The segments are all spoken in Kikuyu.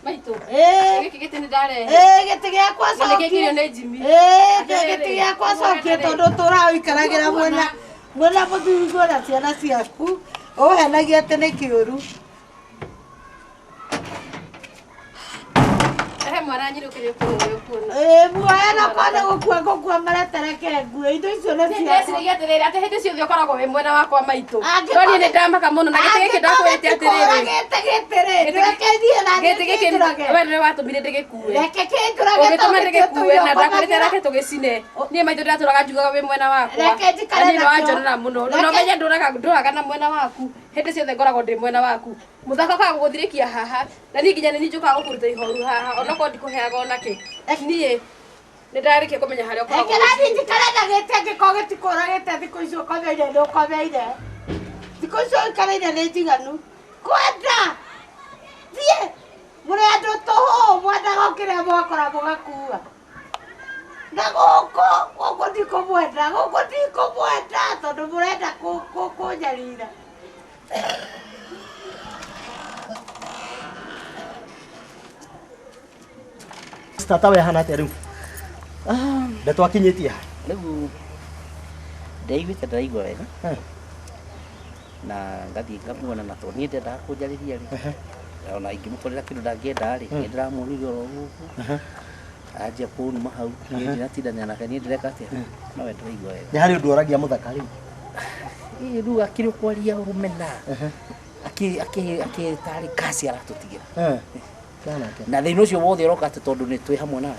Maitũ. Ĩĩ. Gĩkĩ gĩtĩ nĩ ndarehe. Ĩĩ, gĩtĩ gĩakwa Na nĩkĩo cokie. kĩrio nĩ Jimmy. Ĩĩ, Atĩrĩrĩ, gĩtĩ gĩakwa cokie atĩrĩrĩ. tondũ tũraga ũikaragĩra mwena mwena mũthuriguo na ciana ciaku ũhenagia atĩ nĩ kĩũru. Rehe mwana nyirũkĩrie kũu ũrĩa ũkuona. Ĩĩ, muoya na kwana gũkua ngũkua maretereke ngue indo icio nĩ ciakwa. Ndeciragia atĩrĩrĩ atĩ hĩndĩ ciothe ũkoragwo wĩ mwena wakwa maitũ. Angĩkorwo- No niĩ nĩ ndamaka mũno na gĩtĩ gĩkĩ ndakwĩrĩte atĩrĩrĩ. Angĩkorwo gĩtĩ gĩtĩ rĩ, reke thiĩ na Gĩtĩ gĩkĩ kĩnjũrage. we nĩwe watũmire ndĩgĩkue. Reke kĩnjũrage Ũgĩtũma tondũ ndĩgĩkue na tũtũire ndakwĩrĩte ũkomagĩra. reke tũgĩcine. Niĩ maitũ ndĩratũraga njugaga wĩ mwena wakwa. Reke njikare Na niĩ nakĩo. nĩwanjonora mũno. Na Reke- ũmenye ndũraga ndũraga na mwena waku. Hĩndĩ ciothe ngoragwo ndĩ mwena waku. Mũthako ũkaga gũgũthirĩkia haha na niĩ nginya nĩ niĩ njũkaga gũkũruta ihoru haha onokorwo ndikũheaga onakĩ. Niĩ nĩ ndarĩkia kũmenya harĩa ũkoragwo. Reke nathiĩ njikare na gĩtĩ angĩkorwo gĩtikũragĩte thikũ icio ũkomeire nĩ ũkomeire. Thikũ icio ũikareire nĩ njiganu. Kwenda! Thiĩ! Mũrĩ andũ tũhũ mwendaga o kĩrĩa mwakora mũgakua. Na gũkũ, gũkũ ndikũmwenda, gũkũ ndikũmwenda tondũ mũrenda kũnyarira. Tata we hana atia riu? Ndatwakinyĩtie ha? Rĩu ndaiguĩte ndĩraigua wega na ngathiĩ ngamuona na tondũ niĩ ndendaga kũnjarĩria rĩ ona ingĩmũkorera kĩndũ ndangĩenda rĩ nĩ ndĩramuonire oro ũguo anjia kũnuma hau niĩ ndinatindanĩra nake niĩ ndĩreka atĩa no we ndĩraigua wega. Nĩ harĩ ũndũ oragia mũthaka rĩu? Ĩ, rĩu akĩrĩ kwaria rũmena akĩ tarĩ kasi aratũtigĩra. Tigana nake. Na thĩna ũcio wothe ũroka atĩ tondũ nĩ twĩ hamwe nawe.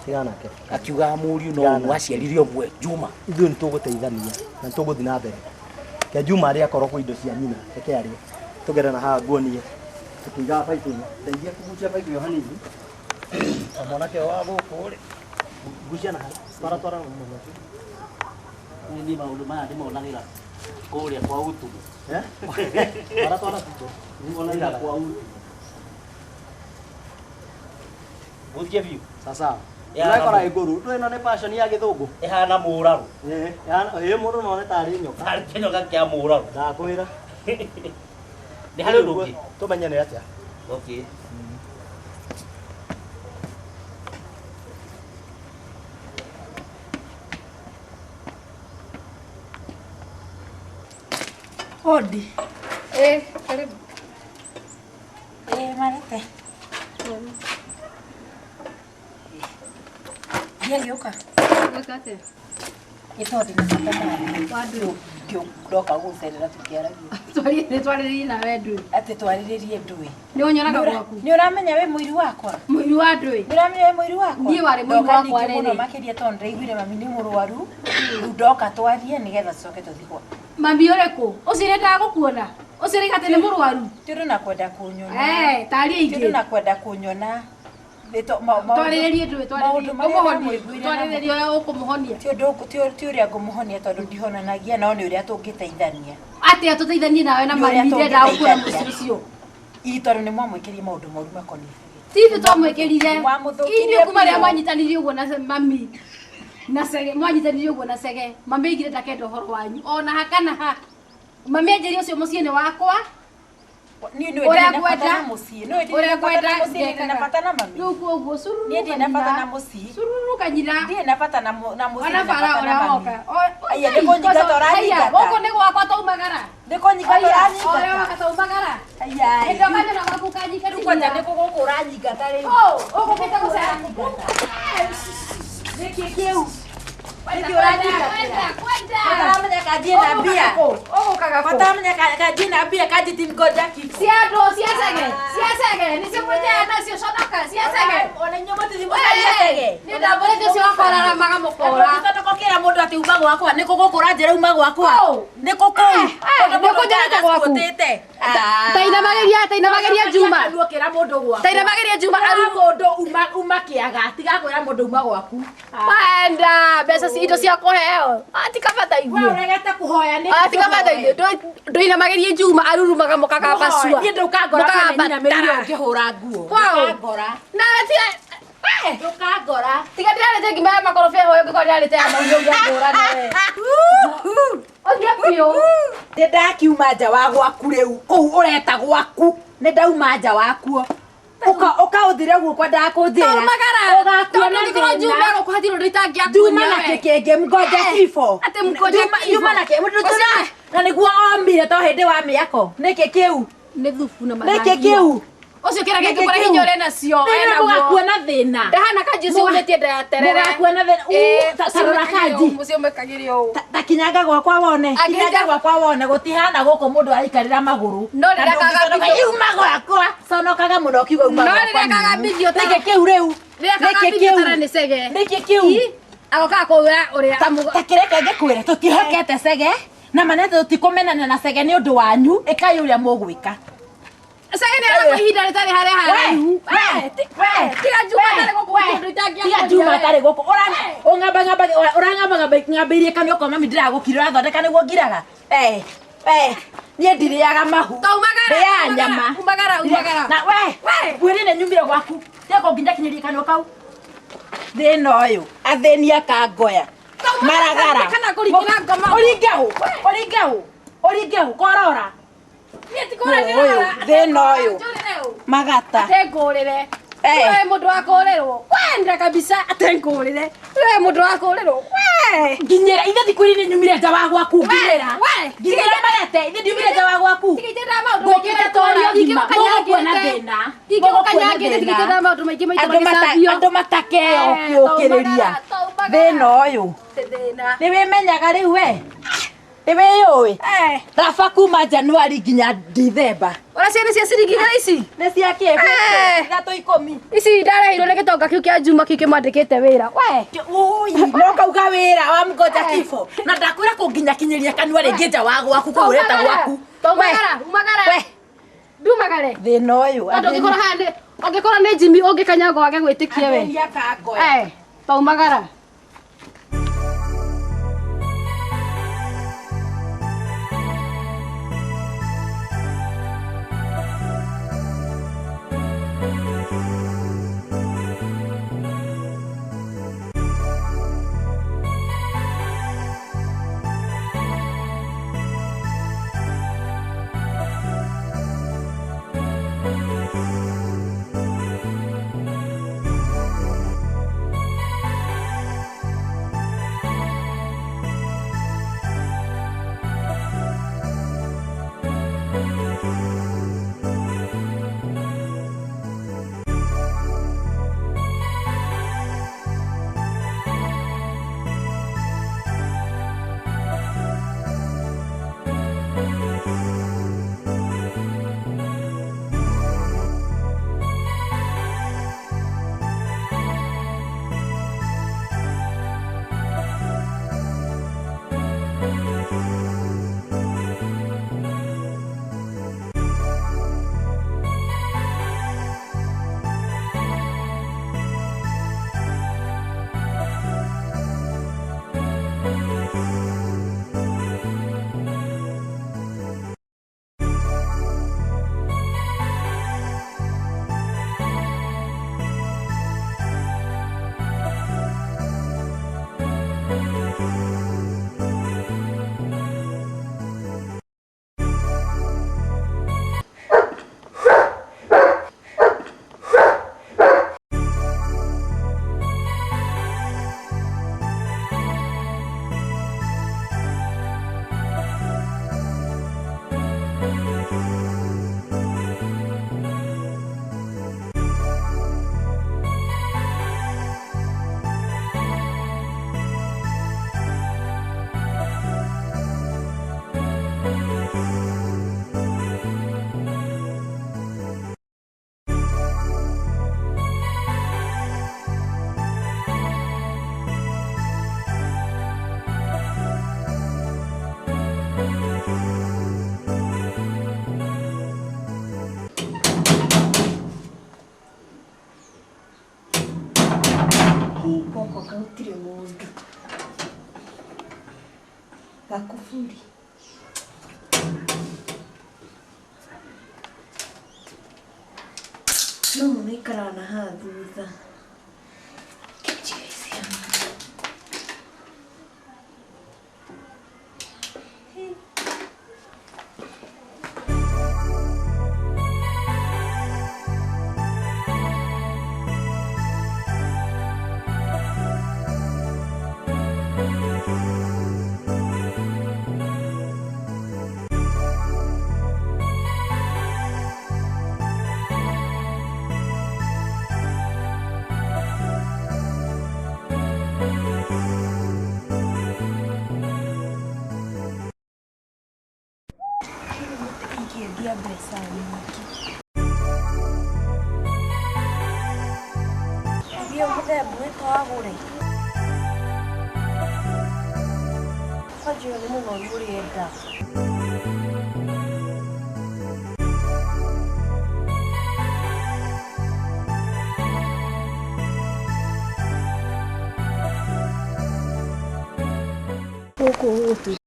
Tigana nake. Akiuga mũriũ no Tigana nake. waciarire ũmwe Juma. Ithuĩ nĩ tũgũteithania na nĩ tũgũthiĩ na mbere. Ke Juma arĩa akorwo kwĩ indo cia nyina, reke arĩe. Tũgere na haha nguonie. Tũkĩigaga baibũ ĩno. Ndeithia kũgucia baibũ ĩyo hanini. Na mwanake ũyũ wa gũkũ rĩ, gucia na haha. Twara twara mũno. Niĩ maũndũ maya ndĩmonagĩra kũrĩa kwa utubu. Eh? Twara twara tuto. Ndĩmonagĩra kwa utubu. Gũthiĩ biũ. Sasa. Ĩhana Ũrekora mũ- ĩngũrũ. Ndũĩ ĩno nĩ passion ya gĩthũngũ. Ĩhana mũrarũ. Ĩĩ, ĩhana- ĩĩ mũndũ no one tarĩ nyoka. Tarĩ kĩnyoka kĩa mũrarũ. Ndakwĩra. Nĩ harĩ ũndũ ũngĩ. Tũmenye nĩ atĩa. Okay. Odi. Eh, karibu. Ĩĩ marete. Ndiagĩũka. Gwĩka atĩa? Ĩ tondũ ndĩna bata nawe. Ndoka gũgũcerera tũkĩaragia. Twarie nĩ twarĩrĩrie nawe ndũĩ. Atĩ twarĩrĩrie ndũĩ. Nĩ ũnyonaga gwaku. Nĩ ũramenya wĩ mũiru wakwa? Mũiru wa ndũĩ. Nĩ ũramenya wĩ mũiru wakwa? Niĩ warĩ mũiru Ndoka wakwa ningĩ mũno rĩrĩ. makĩria tondũ ndĩraiguire mami nĩ mũrwaru. Rĩu ndoka twarie nĩgetha tũcoke tũthiĩ gwa. Mami ũrĩkũ? Ũcio nĩendaga gũkuona. Ũcio ũraiga atĩ nĩ mũrwaru. Ti ũndũ na kwenda kũnyona. Eh, tarĩria Ti ũndũ ingĩ. na kwenda kũnyona. Twarĩrĩrie ndũĩ, twarĩrĩrie. Maũndũ marĩa Ũmũhonie. ndamũiguire namo. Twarĩrĩrie ũrĩa ũkũmũhonia. Ti ũndũ ti ũrĩa ngũmũhonia tondũ ndihonanagia no nĩ ũrĩa tũngĩteithania. Atĩa tũteithanie nawe na Nĩ ũrĩa mami ndendaga gũkuona tũngĩteithania. mũciĩ ũcio. Ii tondũ nĩ mwamwĩkĩrie maũndũ moru makoniĩ. Ti ithuĩ twamwĩkĩrire. Mwamũthũkirie Inyuĩ kuma rĩrĩa biũ. mwanyitanirie ũguo na mami. Na Cege, mwanyitanirie ũguo na Cege. Mami aigire ndakenda ũhoro wanyu. Ona ha kana ha. Mami anjĩrire ũcio mũciĩ nĩ wakwa. Niĩ nĩ Ũrĩa ndirĩ na bata ngwenda. na mũciĩ. Nĩ Ũrĩa ndirĩ na bata ngwenda na mũciĩ, ndirĩ na ngekaga. bata na mami. Rĩu koguo cururu Niĩ ndirĩ na bata kanyina. na mũciĩ. Cururu kanyina. Ndirĩ na bata na na mũciĩ, Ona ndirĩ na bara bata na ũrĩa mami. woka. Aya, nĩ kũnyingata ũranyingata. Gũkũ nĩ gwakwa taumagara. Nĩ kũnyingata Aya, ũranyingata. ũrĩa woka taumagara. Aya. Hĩndĩ ũkanyona gwaku kanyika Rĩu kwanja nĩ kũ gũkũ ũranyingata rĩu. Ũgũkĩte gũcera. Nĩkĩ kĩu? Kwenda, Nĩkĩ ũranyingatĩra? kwenda, kwenda. Wataramenya kanji na mbia. Ũgũkaga kũ? Wataramenya kanji na mbia kanji ti mgoja kifo. Cia andũ, cia cege, cia cege, nĩcio mwĩtĩaga nacio conoka, cia cege. Ona inyuĩ mũtithiĩ mũcarie cege. Nĩ ndambũrĩte ũcio wakararamaga mũkora. Ũkĩra mũndũ atĩ uma gwakwa nĩ kũ gũkũ ũranjĩra uma gwakwa nĩ kũ kũu Nĩ kũ njĩrĩte gwaku? Tainamagĩria, tainamagĩria Juma. Ũkĩra mũndũ gwakwa. Tainamagĩria Juma Aru mũndũ uma kĩaga tiga kwĩra mũndũ uma gwaku. Wenda mbeca indo cia kũheo. Ti kabata We ithuĩ. ũregete kũhoya nĩ Ti kabata ithuĩ. Ndũinamagĩrie Juma arurumaga mũkagamba cua. Niĩ ndũkangora kana nyinamĩrĩire ũngĩhũra nguo. Wow. Ndũkangora. Nawe tiga Ndũkangora. Tiga ndĩrarĩte ngima ya makorobia hoyo ngĩkorwo ndĩrarĩte ya mahiũ ngĩngũra nawe. Ũthiĩ biũ. Nĩ ndakiuma nja wa gwaku rĩu kũu ũreta gwaku nĩ ndauma nja wakuo ũka ũthire guo kwendaga kũnjĩra Taumagara. Ũgakuona Tondũ nĩkorwo thĩna. Juma gũkũ hatirĩ ũndũ itangĩakuonia Juma na we. kĩkĩngĩ mgoja kifo. Atĩ mgoja kifo. Juma na kĩ mũndũ Ũcio- na nĩguo omire to hĩndĩ wa mĩako nĩkĩ kĩu Nĩ thubu na nĩkĩ mathangio. kĩu Ũcio kĩra Nĩkĩ gĩkĩ kũrĩa kĩu? hinya ũrĩ nacio. Nĩ enaguo. mũgakuona thĩna Ndahana kanji ũcio umĩtie nda ya terere. Mũgakuona thĩna Ĩĩ, ta rora kanji Ũcio ũmĩkagĩre ũũ. ta kinyanga gwakwa wone Angĩhĩtia- kinyanga gwakwa wone gũtihana gũkũ mũndũ araikarĩra magũrũ No Na rĩrĩa ndũngĩconoka, kagambithio- "Iu magwakwa conokaga mũno ũkiuga uma No gwakwa rĩrĩa kagambithio ta- nĩkĩ kĩu rĩu Rĩrĩa Nĩkĩ kagambithio kĩu? tara nĩ cege. Nĩkĩ kĩu Agokaga kũwĩra ũrĩa ta kĩreke ngĩkwĩre tũtihokete cege na manete tũtikũmenana na cege nĩ ũndũ wanyu ĩkai ũrĩa mũgwĩka Cege nĩ aragwo ihinda rĩtarĩ harĩa haraihu. Tiga Juma atarĩ gũkũ gũtirĩ ũndũ tiga itangĩakuonia Juma we. atarĩ gũkũ ũrang'ambang'ambĩirie kanua kwa mami ndĩragũkira ũrathondeka nĩguo ngiraga niĩ ndirĩaga mahu Taumagara, ndĩaga umagara, nyama umagara, umagara. na we mwĩrĩ nĩ nyumire gwaku tiga nginya kinyĩrie kanua kau thĩna ũyũ athĩni akangoya maragara Kana kũringĩra ngoma. ũringe hũ ũringe hũ ũringe hũ korora Niĩ ti kũũra Ũyũ, ndĩrora. thĩna ũyũ. Njũrĩre ũũ. magata Ate ngũrĩre. Eh. We mũndũ wa kũũrĩrwo. Wenda kabisa ate ngũrĩre. We mũndũ wa kũũrĩrwo. We. nginyĩra ithe thikũ iria nĩ nyumire nja wa gwaku nginyĩra we. nginyĩra marete ithe ndiumire nja wa gwaku Tiga itenda maũndũ maingĩ ngũkĩte torio ngima mũgũkuona thĩna Ingĩgũkanyangĩte tiga itenda maũndũ maingĩ maitũ andũ magĩcambio. andũ matakeo Eh, ũkĩrĩria taumagara, thĩna ũyũ Thĩna. nĩ wĩmenyaga rĩu we nĩ wĩyũĩ raba kuma Januari nginya Dithemba Ũrĩa ciana cia ciringi igĩrĩ ici? nĩ cia kĩ Eh. ithatũ ikũmi Ici ndareheirwo nĩ gĩtonga kĩu kĩa Juma kĩu kĩmwandĩkĩte wĩra. We. Ui, no kauga wĩra wa mgoja kifo na ndakwĩra kũnginyakinyĩria kanua rĩngĩ nja wa gwaku kũu ũreta gwaku Taumagara, umagara. We. Ndumagare. thĩna ũyũ Tondũ ũngĩkorwo haha nĩ ũngĩkorwo nĩ Jimmy ũngĩkanyanga wage gwĩtĩkia we. athĩni akangoya Taumagara. Gwakwa gũtirĩ mũndũ. Gakuburi. No mũno ikaraga na haha thutha. Njige ici haha. Ingĩendia mbeca nyingĩ. Thiĩ ũgũthe mbuĩ agũre. Kwanja ũyũ nĩ mũnoru ũrenda. Gũkũ gũgũtuĩka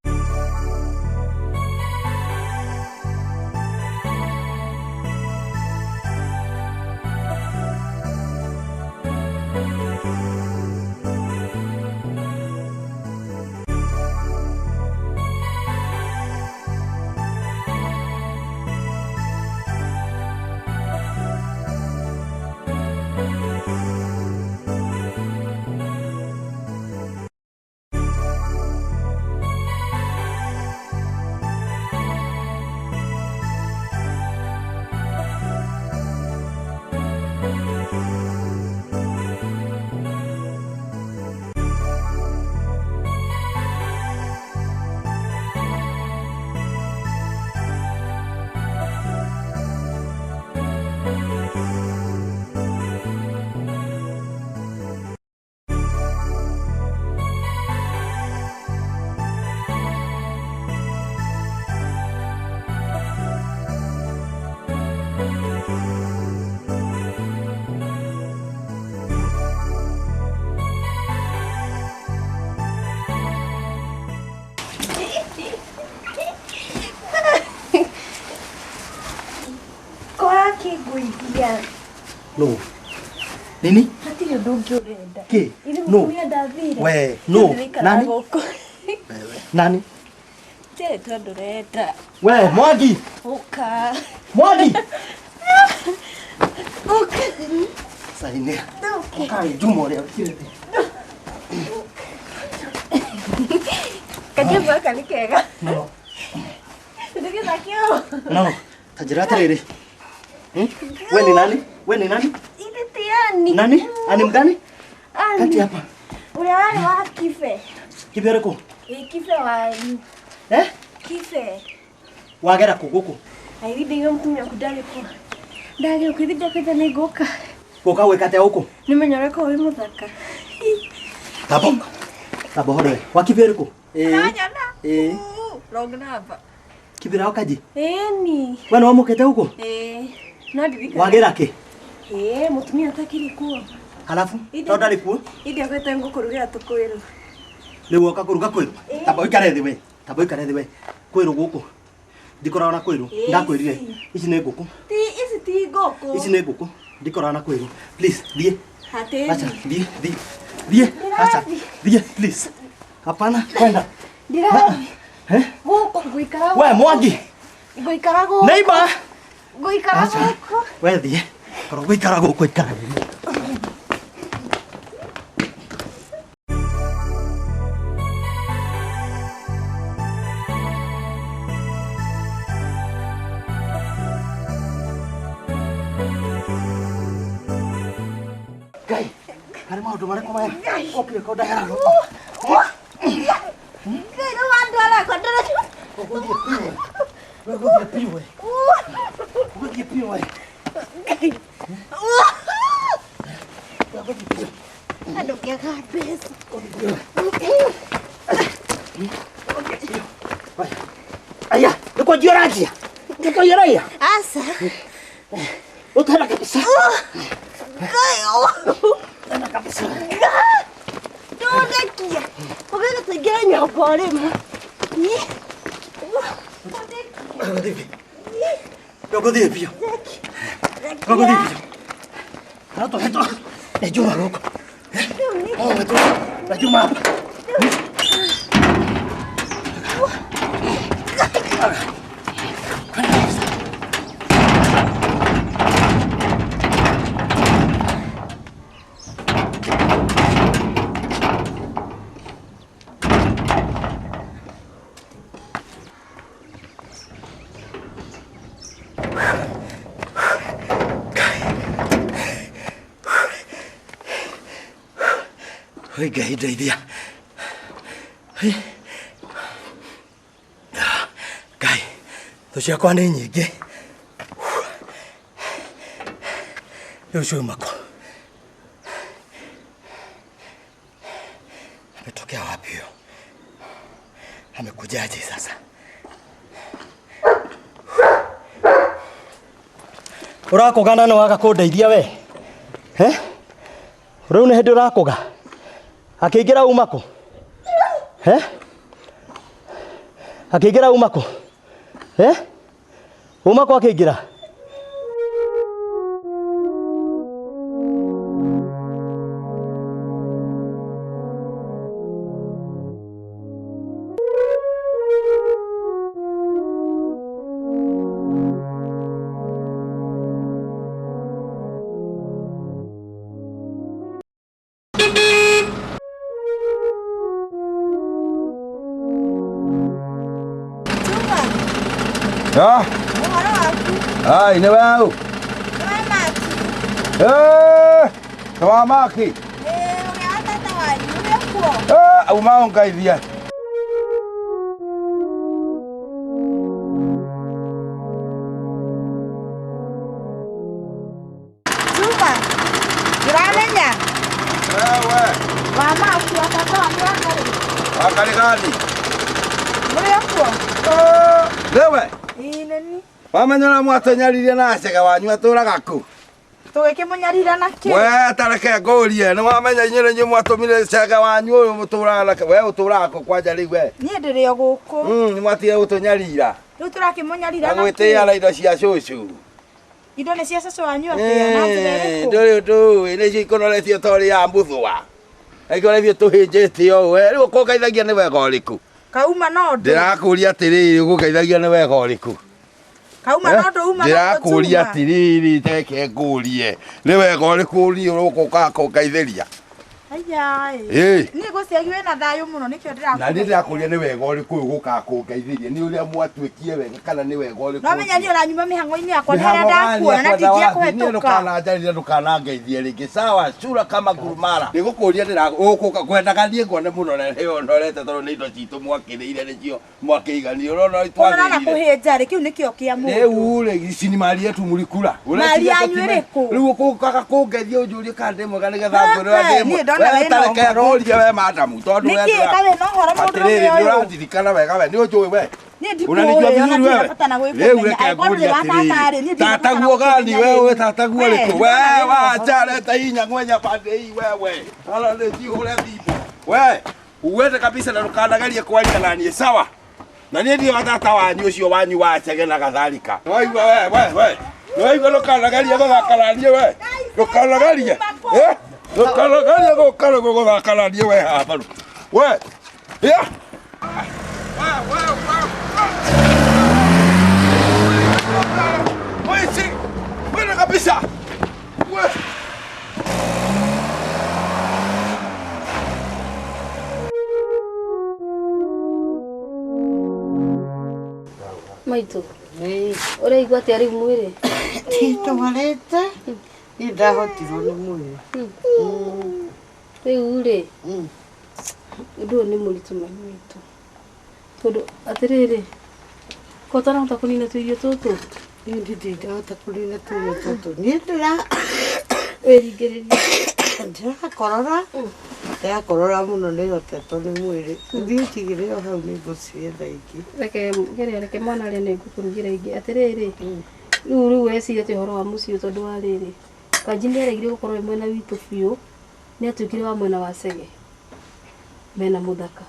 Kwa kĩngũithia. No. Nini? Hatirĩ ũndũ ũngĩ ũrenda. Kĩ? Ithe No. mũtumia ndathire. We, no. Ndĩraikara Nani? gũkũ. Nani? Ndirĩ tondũ ũrenda. We, Mwangi. Ũka. Mwangi. Ũka. Saine. Ũkai Juma ũrĩa ũkirĩte. Kajembe gaka nĩ kega. No. Ndĩgĩthake ũũ. No. Ta njĩra atĩrĩrĩ. Hmm? We ni nani? We ni nani? Ithe ti Ani. Nani? Ani mgani? Ani. Kati hapa. Ũrĩa warĩ wa Kibe. Kibe ũrĩkũ? Ĩ Kibe wanyu. Eh? Kibe. Wagera kũ gũkũ? Aithĩ ndĩiga mũtumia waku ndarĩ kuo. Ndagĩũka ithe ndakwĩte nĩ ngũka. Gũka gwĩka atĩa gũkũ? Nĩmenya ũrĩa ũkoragwo wĩ mũthaka. Tabo. Tabo horo. Wa Kibe ũrĩkũ? Ĩĩ. Ũranyona? Ĩĩ. Wrong number. Kibe wa Kaji? Ĩni. We nĩ wamũkĩte gũkũ? Ĩĩ. No ndirikana. Wagĩra kĩ? Ĩĩ, mũtumia atakĩrĩ kuo. Halafu to ndarĩ kuo? Indi akwĩte ngũkũrugĩra tũkwĩrũ. Rĩu woka kũruga kwĩrũ? Tamba ũikare thĩ we. Tamba ũikare thĩ we. Kwĩrũ gũkũ. Ndikoragwo na kwĩrũ. Ĩĩ, Ndakwĩrire. ici. Ici nĩ ngũkũ. Ti ici ti ngũkũ. Ici nĩ ngũkũ. Ndikoragwo na kwĩrũ. Please, thiĩ. Hatĩni. Acha, thiĩ, thiĩ. Thiĩ. Acha, thiĩ, please. Hapana, kwenda. Ndirathiĩ. Eh? Gũkũ ngũikara We Mwangi. Ngũikara gũkũ. Neighbor. Ngũikara Acha. gũkũ. We thiĩ. Korwo gũikara gũkũ ikara. Ngai, harĩ maũndũ marĩkũ maya? Okire ko ndahera gũkũ. Ngai rĩu wandwara kwa ndĩrĩ. Ũgũthiĩ biũ we. We ũgũthiĩ biũ we. Ũgũthiĩ biũ we. Ngai. We ũgũthiĩ biũ. Andũ kĩaga mbeca. Aya, nĩ kwanjia ũranjia? Nĩ kwanjia ũraiya? Aca. Ũtera kabisa. Ngai. Tena kabisa. Ũndekie. Ũgĩte tũingĩre nyũmba o rĩmwe. Ndũgũthiĩ biũ. Ndũgũthiĩ biũ. No tũhetwo nĩ Juma gũkũ. Oh, hetwo na Juma hapa. Oi, Ngai ndeithia. Oi. Ngai, thũ ciakwa nĩ nyingĩ. Rĩu ciuma kũ? Ametokea wapi huyo? Amekujaje sasa? Ũrakũgana nĩ waga kũndeithia we? Eh? Rĩu nĩ hĩndĩ ũrakũga? Akĩingĩra uma kũ? Eh? Akĩingĩra uma kũ? Eh? Uma kũ akĩingĩra? Juma, Ah, ũhoro waku? ai nĩ weũ. Nĩ wa Maki. Eh, nĩ wa Maki. Ĩĩ, ũrĩa wa tata wanyu, ũrĩ kuo? Eh, auma ũngeithie. Juma, ndũramenya? Wewe, Wa Maki wa tata wanyu wa Karĩ. wa Karĩ gani? Mũrĩ o kuo? Eh, nĩwe. Ĩĩ, nĩ niĩ. Wamenya ũrĩa mwatũnyaririe na Chege wanyu atũraga kũ? Tũgĩkĩmũnyarira na kĩ? We tareke ngũrie, nĩ wamenya inyuĩ nĩ inyuĩ mwatũmire Chege wanyu ũyũ mũtũraga nake. We ũtũraga kũ kwanja rĩu we? Niĩ ndĩrĩ o gũkũ. Nĩ mwatigire gũtũnyarira. Rĩu tũrakĩmũnyarira Na na gwĩtĩĩa na kĩ? indo cia cũcũ. Indo nĩ cia cũcũ wanyu atĩa? Na njĩra ĩrĩkũ? Ndũrĩ ũndũ ũĩ, nĩcio ikonoretio ta ũrĩa mũthũa. Ikonoretio tũhĩnjĩte ũũ. We, rĩu ũkũngeithagia nĩ wega ũrĩkũ? Kauma no ũndũ. Ndĩrakũria atĩrĩrĩ, ũkũngeithagia nĩ wega ũrĩkũ? Kauma no ũndũ uma naguo Ndĩrakũria Juma. atĩrĩrĩ, reke ngũrie. Nĩ wega ũrĩkũ niĩ ũgũka kũngeithĩria? Aya ĩ. Ĩ. Niĩ ngwĩciria wĩna thayũ mũno nĩkĩo Na niĩ ndĩrakũgeithia. ndĩrakũria nĩ wega ũrĩkũ ũyũ ũgũkaga kũngeithĩria? Nĩ ũrĩa mwatuĩkie wega kana nĩ wega ũrĩkũ? No menya niĩ ũranyuma mĩhang'o-inĩ yakwa nĩ harĩa Mĩhang'o gani ndakuona na yakwa ndingĩe ndawathi? Niĩ kũhetũka. ndũkananjarĩrie ndũkanangeithie rĩngĩ sawa cura kama ngurumara nĩgũkũria ndĩragũka kwendaga niĩ nguone mũno na nĩyo ũnorete tondũ nĩ indo citũ mwakĩrĩire nĩcio mwakĩiganire ũrona Kũnora na twagĩrire kũhĩnja rĩ kĩu nĩkĩo kĩa mũndũ. rĩu rĩ ici nĩ mali yetu mũrikura Mali yanyu ĩrĩkũ? rĩu ũkũkaga kũngeithia ũnjũrie kana ndĩ mwega nĩgetha ngwĩre Ehe, ũrĩa ndĩ niĩ ndona mwega. wĩna We tareke ũhoro. ngũrie we madamu tondũ we Nĩkĩ ndũra- ka wĩna ũhoro mũndũrũme Atĩrĩrĩ, ũyũ? nĩũrandirikana wega we nĩ ũnjũĩ we Niĩ ndikũũĩ Unanijua ona vizuri ndirĩ wewe? bata na Rĩu gwĩkũmenya. reke Angĩkorwo ndũrĩ ngũrie wa tata rĩ, niĩ atĩrĩrĩ. ndirĩ bata na Tataguo gani gũkũmenya wewe rĩu. tataguo We, rĩkũ? ndĩrona We wĩna ũhoro. wacha leta hii nyang'wenya pande hii wewe. Hala nĩ njihũre thimũ. We, uende kabisa na ndũkanagerie kwaria na niĩ sawa? Na niĩ ndiĩ wa tata wanyu ũcio wanyu wa Chege na kadhalika. Waigua we we we. Waigua ndũkanagerie gũthaka na niĩ we. Ndũkanagerie. Eh? Ndũkanagerie gũka gũthaka na niĩ we haha rĩu. We. Yeah. Mwizi! Mwende kabisa! We! Maitũ, ũraigua atĩa rĩu mwĩrĩ? Nditwarĩte niĩ ndahotirwo nĩ mwĩrĩ. Rĩu rĩ, ũndũ ũyũ nĩ mũritũ mami witũ. Tondũ atĩrĩrĩ, ko ũtarahota kũnina tũirio tũtũ? Niĩ ndirĩ ndahota kũnina tũirio tũtũ. Niĩ ndĩra Wĩringĩrĩrie. ndĩrakorora ndĩrakorora mũno nĩ hotetwo nĩ mwĩrĩ. Thiĩ njigĩre o hau nĩ ngũcietha ingĩ. Reke geria reke mwana arĩa nĩ ngũkũrugĩra ingĩ. Atĩrĩrĩ, rĩu rĩu weciria atĩ ũhoro wa mũciĩ ũyũ tondũ wa rĩrĩ, Kanji nĩ aregire gũkorwo e mwena witũ biũ, nĩ atuĩkire wa mwena wa Chege. Mena mũthaka.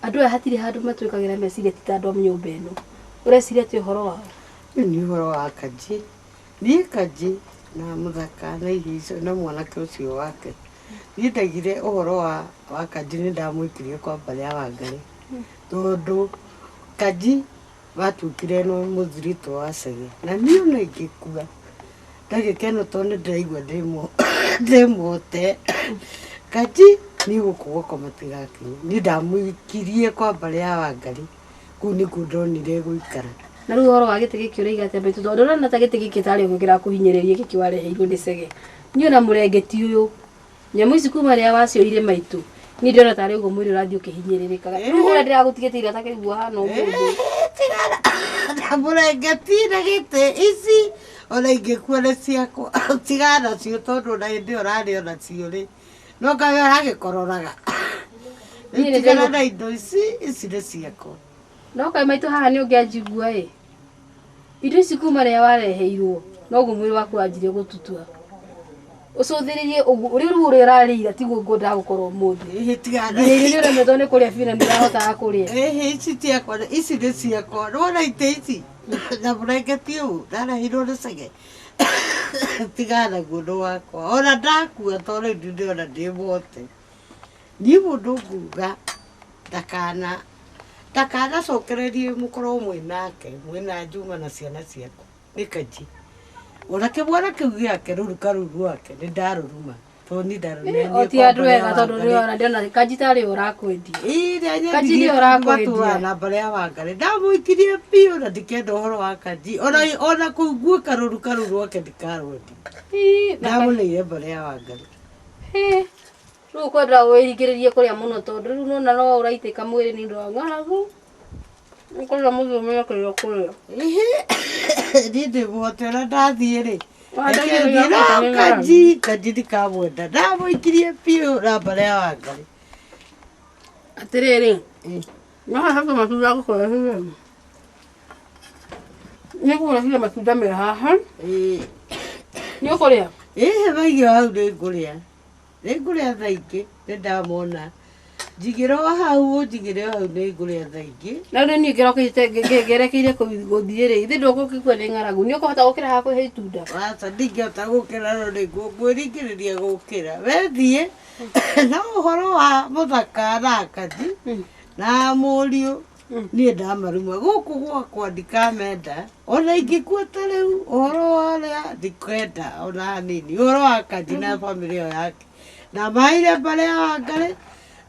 Andũ aya hatirĩ handũ matwĩkagĩra meciria ti ta andũ a nyũmba ĩno. Ũreciria atĩ ũhoro wao? Rĩu nĩ ũhoro wa Kanji. Niĩ Kanji na mũthaka na irio icio na mwanake ũcio wake. Niĩ ndaigire ũhoro wa Kanji nĩ ndamũikirie kwa mbarĩ ya Wangarĩ. Tondũ Kanji watuĩkire no mũthiritũ wa Chege. Na niĩ ona ingĩkua ndagĩka ĩno tondũ nĩ ndĩraigua ndĩmũhote. Kanji niĩ gũkũ gwakwa matigakinya. Niĩ ndamũikirie kwa mbarĩ ya Wangarĩ. Kũu nĩkuo ndonire gũikara. Na rĩu ũhoro wa gĩtĩ gĩkĩ ũraiga atĩa maitũ tondũ ndĩrona ta gĩtĩ gĩkĩ tarĩ ũguo kĩrakũhinyĩrĩria gĩkĩ wareheirwo nĩ Chege. Niĩ ona mũrengeti ũyũ nyamũ ici kuma rĩrĩa wacioire maitũ niĩ ndĩrona tarĩ ũguo mwĩrĩ ũrathiĩ ũkĩhinyĩrĩrĩkaga. Rĩu ũrĩa ndĩragũtigĩte ira takĩguo hana ũmũthĩ. Tigana na mũrengeti na gĩtĩ ici ona ingĩkua nĩ ciakwa. Tigana nacio tondũ ona hĩndĩ ĩyo ũrarĩ onacio rĩ no kawe ũragĩkororaga. Niĩ nĩ Tigana ndĩraigua- na indo ici, ici nĩ ciakwa. No kaĩ maitũ haha nĩ ũngĩanjigua ĩ. Indo ici kuma rĩrĩa wareheirwo noguo mwĩrĩ waku wanjirie gũtutua. Ũcũthĩrĩrie ũguo ũrĩa rĩu ũrĩa ũrarĩire tiguo ngwendaga gũkorwo ũmũthĩ. Ĩhĩ, tigana. Nginya irio nĩ ũremetwo nĩ kũrĩa biũ na nĩ ũrahotaga kũrĩa. Ĩhĩ, ici ciakwa, ici nĩ ciakwa. Nĩwona itĩ ici na mũrengeti ũyũ ndareheirwo nĩ Chege. Tigana naguo nĩ wakwa. Ona ndakua tondũ rĩu ndĩrona ndĩ mũhote. Niĩ mũndũ nguga ndakanacokererie mũkorwo mwĩ nake, mwĩna Juma na ciana ciakwa. Nĩ Kanji. Ona kĩmwana kĩu gĩake rũruka rũu rwake nĩ ndarũruma. Tondũ niĩ ndarũneanire O ti kwa andũ mbarĩ ya ega tondũ Wangarĩ. nĩona ndĩrona Kanji tarĩ we ũrakwendia. Ĩĩ, nĩ Kanji anyendirie nĩwe ũrakwendia. matũũra na mbarĩ ya Wangarĩ. Ndamũikirie biũ na ndikenda ũhoro wa Kanji. Ona kũu nguĩka rũruka rũu rwake ndikarwendia. Ĩĩ, na Ndamũneire mbarĩ ya Wangarĩ. Ĩĩ, rĩu ũkwenda wĩringĩrĩrie kũrĩa mũno tondũ rĩu nĩwona no ũraitĩka mwĩrĩ nĩ ũndũ wa ng'aragu. Ũkwenda mũthiĩ ũmenye kĩrĩa ũkũrĩa. Ĩhĩ, niĩ ndĩ mũhote ona ndathiĩ rĩ. Wanda Reke irio thiĩ, no yaku nĩ Kanji, Kanji ndikamwenda. Ndamũikirie biũ na mbarĩ ya Wangarĩ. Atĩrĩrĩ, Ĩĩ. no haha kwĩ matunda ngũkũrehire. Nĩ ngũkũrehire matunda me haha. Ĩĩ. Nĩ ũkũrĩa? Ĩhĩ, maigĩo hau nĩ ngũrĩa. Nĩ ngũrĩa thaa ingĩ, nĩ ndamona. Njigĩre o hau, ũnjigĩre o hau nĩ ngũrĩa thaa ingĩ. Na rĩu niĩ ngĩrokĩte ngerekeire gũthiĩ rĩ, ithe ndũgũgĩkua nĩ ng'aragu. Nĩ ũkũhota gũkĩra haha kwĩhe itunda? Aca ndingĩhota gũkĩra no nĩ ngwĩringĩrĩria gũkĩra. We thiĩ, no ũhoro wa mũthaka na Kanji na mũriũ niĩ ndamaruma. Gũkũ gwakwa ndikamenda. Ona ingĩkua ta rĩu ũhoro wa ũrĩa ndikenda ona hanini. Ũhoro wa Kanji na bamĩrĩ ĩyo yake. Ndamaheire mbarĩ ya Wangarĩ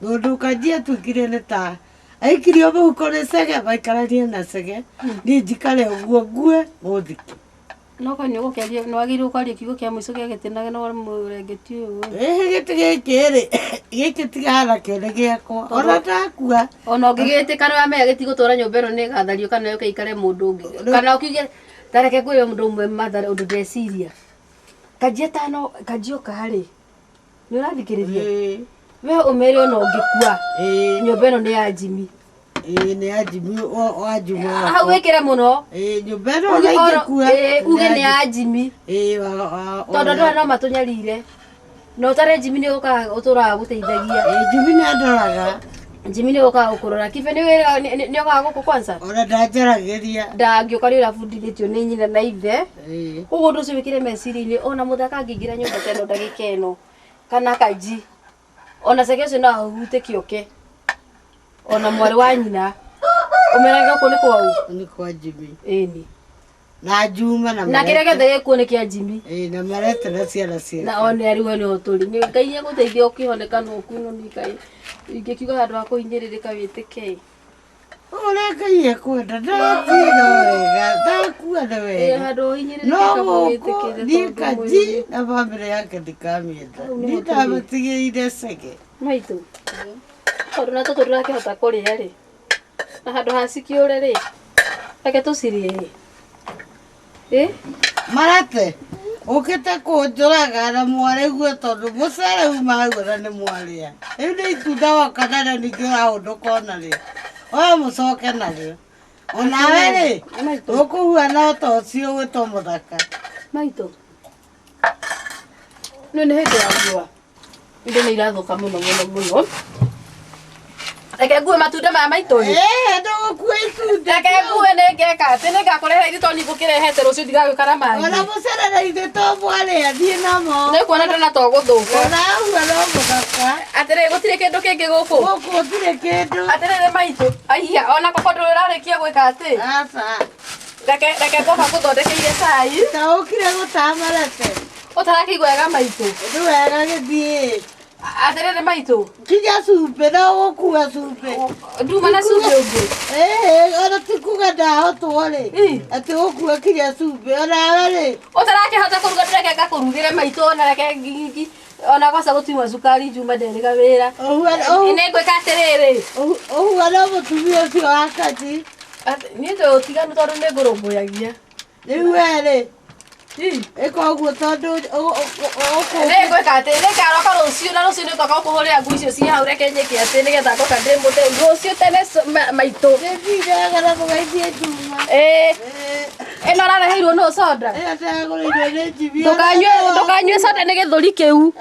tondũ Kanji atuĩkire nĩ ta aikirio mũhuko nĩ Chege maikaranie na Chege. Niĩ njikare ũguo ngue mũthike. No kaĩ nĩ ũgũkĩaria, nĩ wagĩrĩirwo kwaria kiugo kĩa mũico gĩa gĩtĩ na mũrengeti ũyũ. Ĩhĩ, gĩtĩ gĩkĩ rĩ, gĩkĩ tigana nakĩo nĩ gĩakwa. Ona ndakua. Ona ũngĩgĩtĩka nĩ wamenya gĩtigũtũra nyũmba ĩno nĩ ĩgathario kana yũke ĩikare mũndũ ũngĩ. Kana ũkiuge ta reke ngwĩre mũndũ ũmwe Mathare ũndũ ndeciria. Kanji atano, Kanji oka rĩ, nĩ ũrathikĩrĩria? Ĩĩ. We ũmere ona ũngĩkua. Ĩĩ. Nyũmba ĩno nĩ ya Jimmy. Ĩĩ, nĩ ya Jimmy wa Juma Hau wakwa. wĩkĩre mũno. Ĩĩ, nyũmba ĩno Uge ona oro- ingĩkua. ĩĩ, uge nĩ ya Jimmy. Ĩĩ, Tondũ andũ aya no matũnyarire. Na ũtarĩ Jimmy nĩ ũkaga ũtũraga gũteithagia. Ĩĩ, Jimmy nĩ andoraga. Jimmy nĩ ũkaga gũkũrora. Kibe nĩ nĩ okaga gũkũ kwanza? Ona ndanjaragĩria. Ndangĩũka nĩ ũrabundithĩtio nĩ nyina na ithe. Ĩĩ. Koguo ũndũ ũcio wĩkĩre meciria-inĩ ona mũthaka angĩingĩra nyũmba ta ĩno ndagĩka ĩno kana Kanji ona Chege ũcio no ahurutĩke oke ona mwarĩ wa nyina ũmerage gũkũ nĩ kwau. Nĩ kwa Jimmy. Ĩni. Na Juma na Na kĩrĩa gĩothe gĩkuo nĩ kĩa Jimmy. Ĩĩ, na marete na ciana ciake. Na one arĩ we nĩho tũrĩ. Nĩ Ngai egũteithia ũkĩhoneka no kuno nĩ Ngai. Ingĩkiuga handũ ha kũhinyĩrĩrĩka wĩtĩke. Ũrĩa Ngai ekwenda, ndathiĩ no wega, ndakua nĩ Ĩĩ, wega. handũ ũhinyĩrĩrĩke No kaba gũkũ wĩtĩkĩre niĩ tondũ Kanji mwĩrĩ. na bamĩrĩ yake ndikamĩenda. Hau nĩho Niĩ tũrĩ. ndamatigĩire Chege. Maitũ. Tondũ na tũtũ ndũrakĩhota kũrĩa rĩ. Na handũ ha cikĩũre rĩ. Reke tũcirĩe ĩ. Ĩ? Marate, ũkĩte kũnjũraga na mwarĩguo tondũ mũcere uma hau ona nĩ mwarĩa. Rĩu nĩ itunda woka narĩo ningĩ ũrahũndũka onarĩo. Oya mũcoke narĩo. Onawe rĩ, Maitũ. ũkũhuana o ta ũcio ũgwĩtwo mũthaka. Maitũ. Nĩ nĩ hĩndĩ ya riũa. Indo nĩ irathũka mũno mũno mũno. Reke ngue matunda maya maitũ ĩ. Eh, ndũgũkua itunda. Reke ngue nĩ ngeka atĩ nĩ ngakũrehera ithuĩ tondũ ningũkĩrehete rũciũ ndigagĩũka na mangĩ. Ona mũcerere ithuĩ to mwarĩa thiĩ namo. Nĩ kuona ndona to gũthũka. Ona ũguo no mũthaka. Atĩrĩ gũtirĩ kĩndũ kĩngĩ gũkũ. Gũkũ gũtirĩ kĩndũ. Atĩrĩrĩ maitũ, aiya ona koko ndũrarĩkia gwĩka atĩ. Aca. Reke reke ngoka ngũthondekeire cai. Ta ũkire gũtamarete. Ũtarakĩigua wega maitũ. Nĩ wega gĩthiĩ. Atĩrĩrĩ maitũ. Kinya cumbĩ no ũgũkua cumbĩ. Nduma na cumbĩ ũngĩ. Ĩĩ, ona ti kuga ndahotwo rĩ. Atĩ ũgũkua kinya cumbĩ onawe rĩ. Ũtarakĩhota kũruga ndĩreke ngakũrugĩre maitũ ona reke ngingi ona gwaca gũtiuma cukari njuma nderĩga wĩra. Nĩ ngwĩka atĩrĩrĩ. Ũguo no mũtumia ũcio wa Kaji. Niĩ njũĩ ũtiganu tondũ nĩ ngũrũmbũyagia. Rĩu we rĩ. Ĩka ũguo tondũ Nĩ ngwĩka atĩ nĩ ngaroka rũciũ na rũciũ nĩ ngoka gũkũhũrĩra nguo icio ciĩ hau reke nyĩke atĩ nĩgetha ngoka ndĩ mũtheru rũciũ tene maitũ. Nĩthiĩ na mũgeithie Juma. Ĩĩ. Ĩno ũrareheirwo nũ soda? Ĩyo ndĩragũrĩirwo nĩ Jimmy. Ndũkanyue soda nĩ gĩthũri kĩu.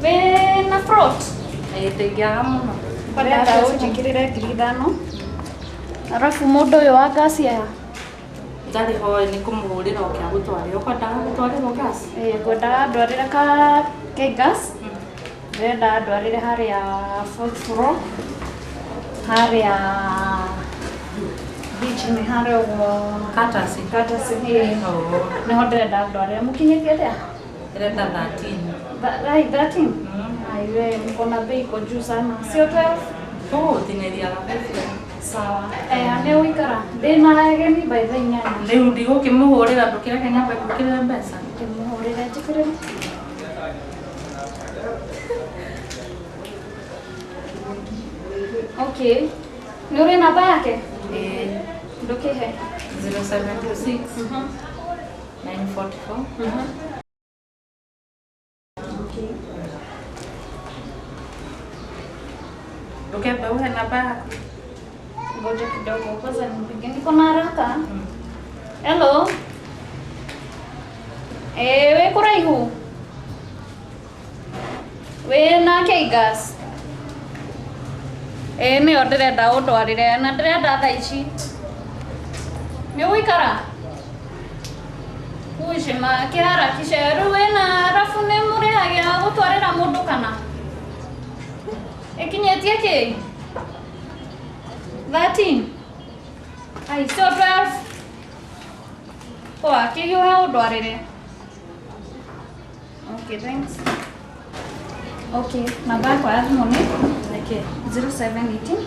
Wĩna fruit? Ndĩngĩaga mũno. Ndĩrenda ũnjĩkĩrĩre 5,000. Arabu mũndũ ũyũ wa ngasi aya? Ndarĩ ho nĩ kũmũhũrĩra oke agũtwarĩre. Ũkwendaga gũtwarĩrwo ngasi? Ĩĩ ngwendaga ndwarĩre ka K-gas. Ndĩrenda ndwarĩre harĩa fourth floor. Harĩa beach nĩ harĩa ũguo. Courtesy. Courtesy, ĩĩ. Nĩho ndĩrenda ndwarĩre. Mũkinyĩtie atĩa? Ndĩrenda 13. Ai, 13? Ai, we mko na bei iko juu sana. Sio 12? Tũgũtinĩria gabeca. Sawa. Eh, nĩ ũikara. Ndĩna ageni by thaa inyanya. Rĩu ndigũkĩmũhũrĩra ndũkĩreke nyambe ngwĩkĩrĩre mbeca. Ndĩmũhũrĩre njĩkĩrĩre. Okay. Nĩ ũrĩ namba yake? Ĩĩ. Ndũkĩhe. 0726 944. Okay. Ndũkembe uhe namba yaku. Ngoja kidogo kwanza nimpige, niko na haraka. Hello. Eh, wĩ kũraihu? Wĩ na K-gas? Ĩĩ nĩyo ndĩrenda ũndwarĩre na ndĩrenda thaa ici. Nĩ ũgũikara? Kucima kĩharakisha rĩu wĩna arabu nĩ mũrĩhagĩra gũtwarĩra mũndũ kana? Ĩkinyĩtie kĩ? 13? Ai, sio 12? Poa, kĩhiũhe ũndwarĩre. Okay, thanks. Okay, namba yakwa ya thimũ nĩ? Nĩkĩ? 0718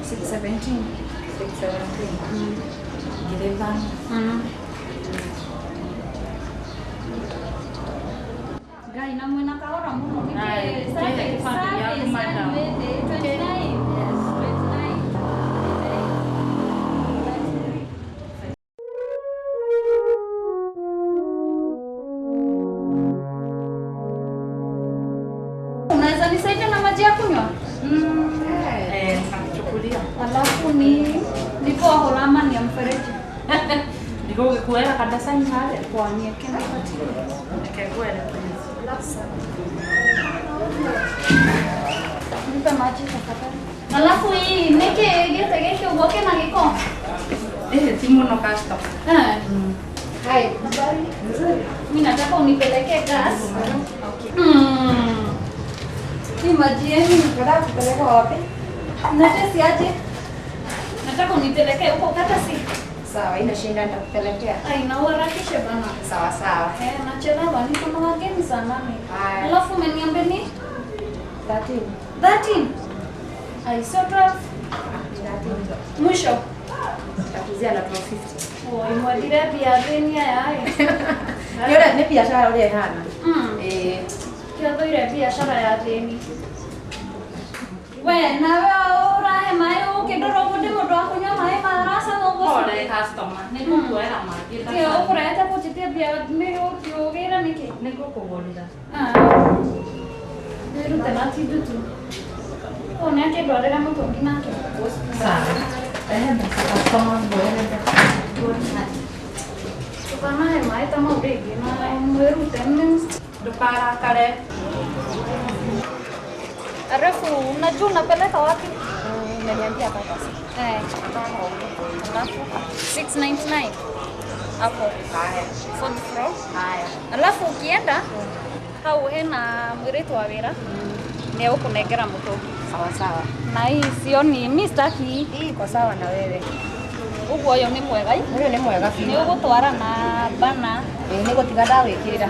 617. 617. 5,000. Ngai na mwĩna kahora mũno nĩkĩ? Aye, Sunday, kĩhe kĩbandĩ Sunday, gĩaku madam. Sunday, 29. Yes, 29. Unaweza nisaidia na maji ya kunywa? Eh, nitakuchukulia. Alafu ni borehole ama ni ya mfereji? Ndigũgĩkuoera kandacaini harĩa. Poa, niweke nipatie. Reke ngũelekeze. Nipe maji tafadhali. Alafu hii nĩkĩ gĩtĩ gĩkĩ ũguo kĩna gĩko? Ĩhĩ ti mũno customer. Eh. Hai, habari? Nzuri. Mimi nataka unipelekee gas. Okay. Hii maji yenu Unataka kupeleka wapi? natesi aje? Nataka unipelekee huko Katasi. Sawa, haina shida nitakupelekea. Ai, na uharakishe bana. Sawa sawa. Eh, nachelewa niko na wageni saa 8. Haya. Alafu umeniambia ni 13. 13. Ai, sio 12. 13. Mwisho. Nitakuzia na 1250. Oi, mwendire mbia thĩni aya ĩ. Nĩ ũrĩa nĩ biacara ũrĩa ĩhana. Ĩĩ. Kĩo biacara ya thĩni. We, nawe ũrahe maĩ ũkĩndora ũguo ndĩ mũndũ wa kũnyua maĩ maracama ũguo. Pole customer, nĩngũkuoera mangĩ. Kĩo ũkũrehete kũnjĩtia mbia nĩ ũgĩra nĩkĩ? Nĩngũkũgũrĩra. Wĩrute na ti ndutu. Ũyũ nĩ akĩndwarĩra mũtũngi nake. Sawa. Rehe mbeca customer nguoere mbeca. Ndũkanahe maĩ ta mau rĩngĩ na mwĩrute nĩ Ndũkarakare. Alafu unajua unapeleka wapi? Umeniambia baba. Eh. Alafu 699 hapo. Haya. Fourth floor. Haya. Alafu ukienda hau hena mwiritu wa wira nĩ egũkũnengera mũtũngi. Sawa sawa. Na hii sioni mi sitaki hii. Hii iko sawa na wewe. Ũguo ũyũ nĩ mwega ĩ? Ũyũ nĩ mwega biũ. Nĩ ũgũtwara na bana. Ĩĩ nĩ gũtiga ndawĩkĩrĩra.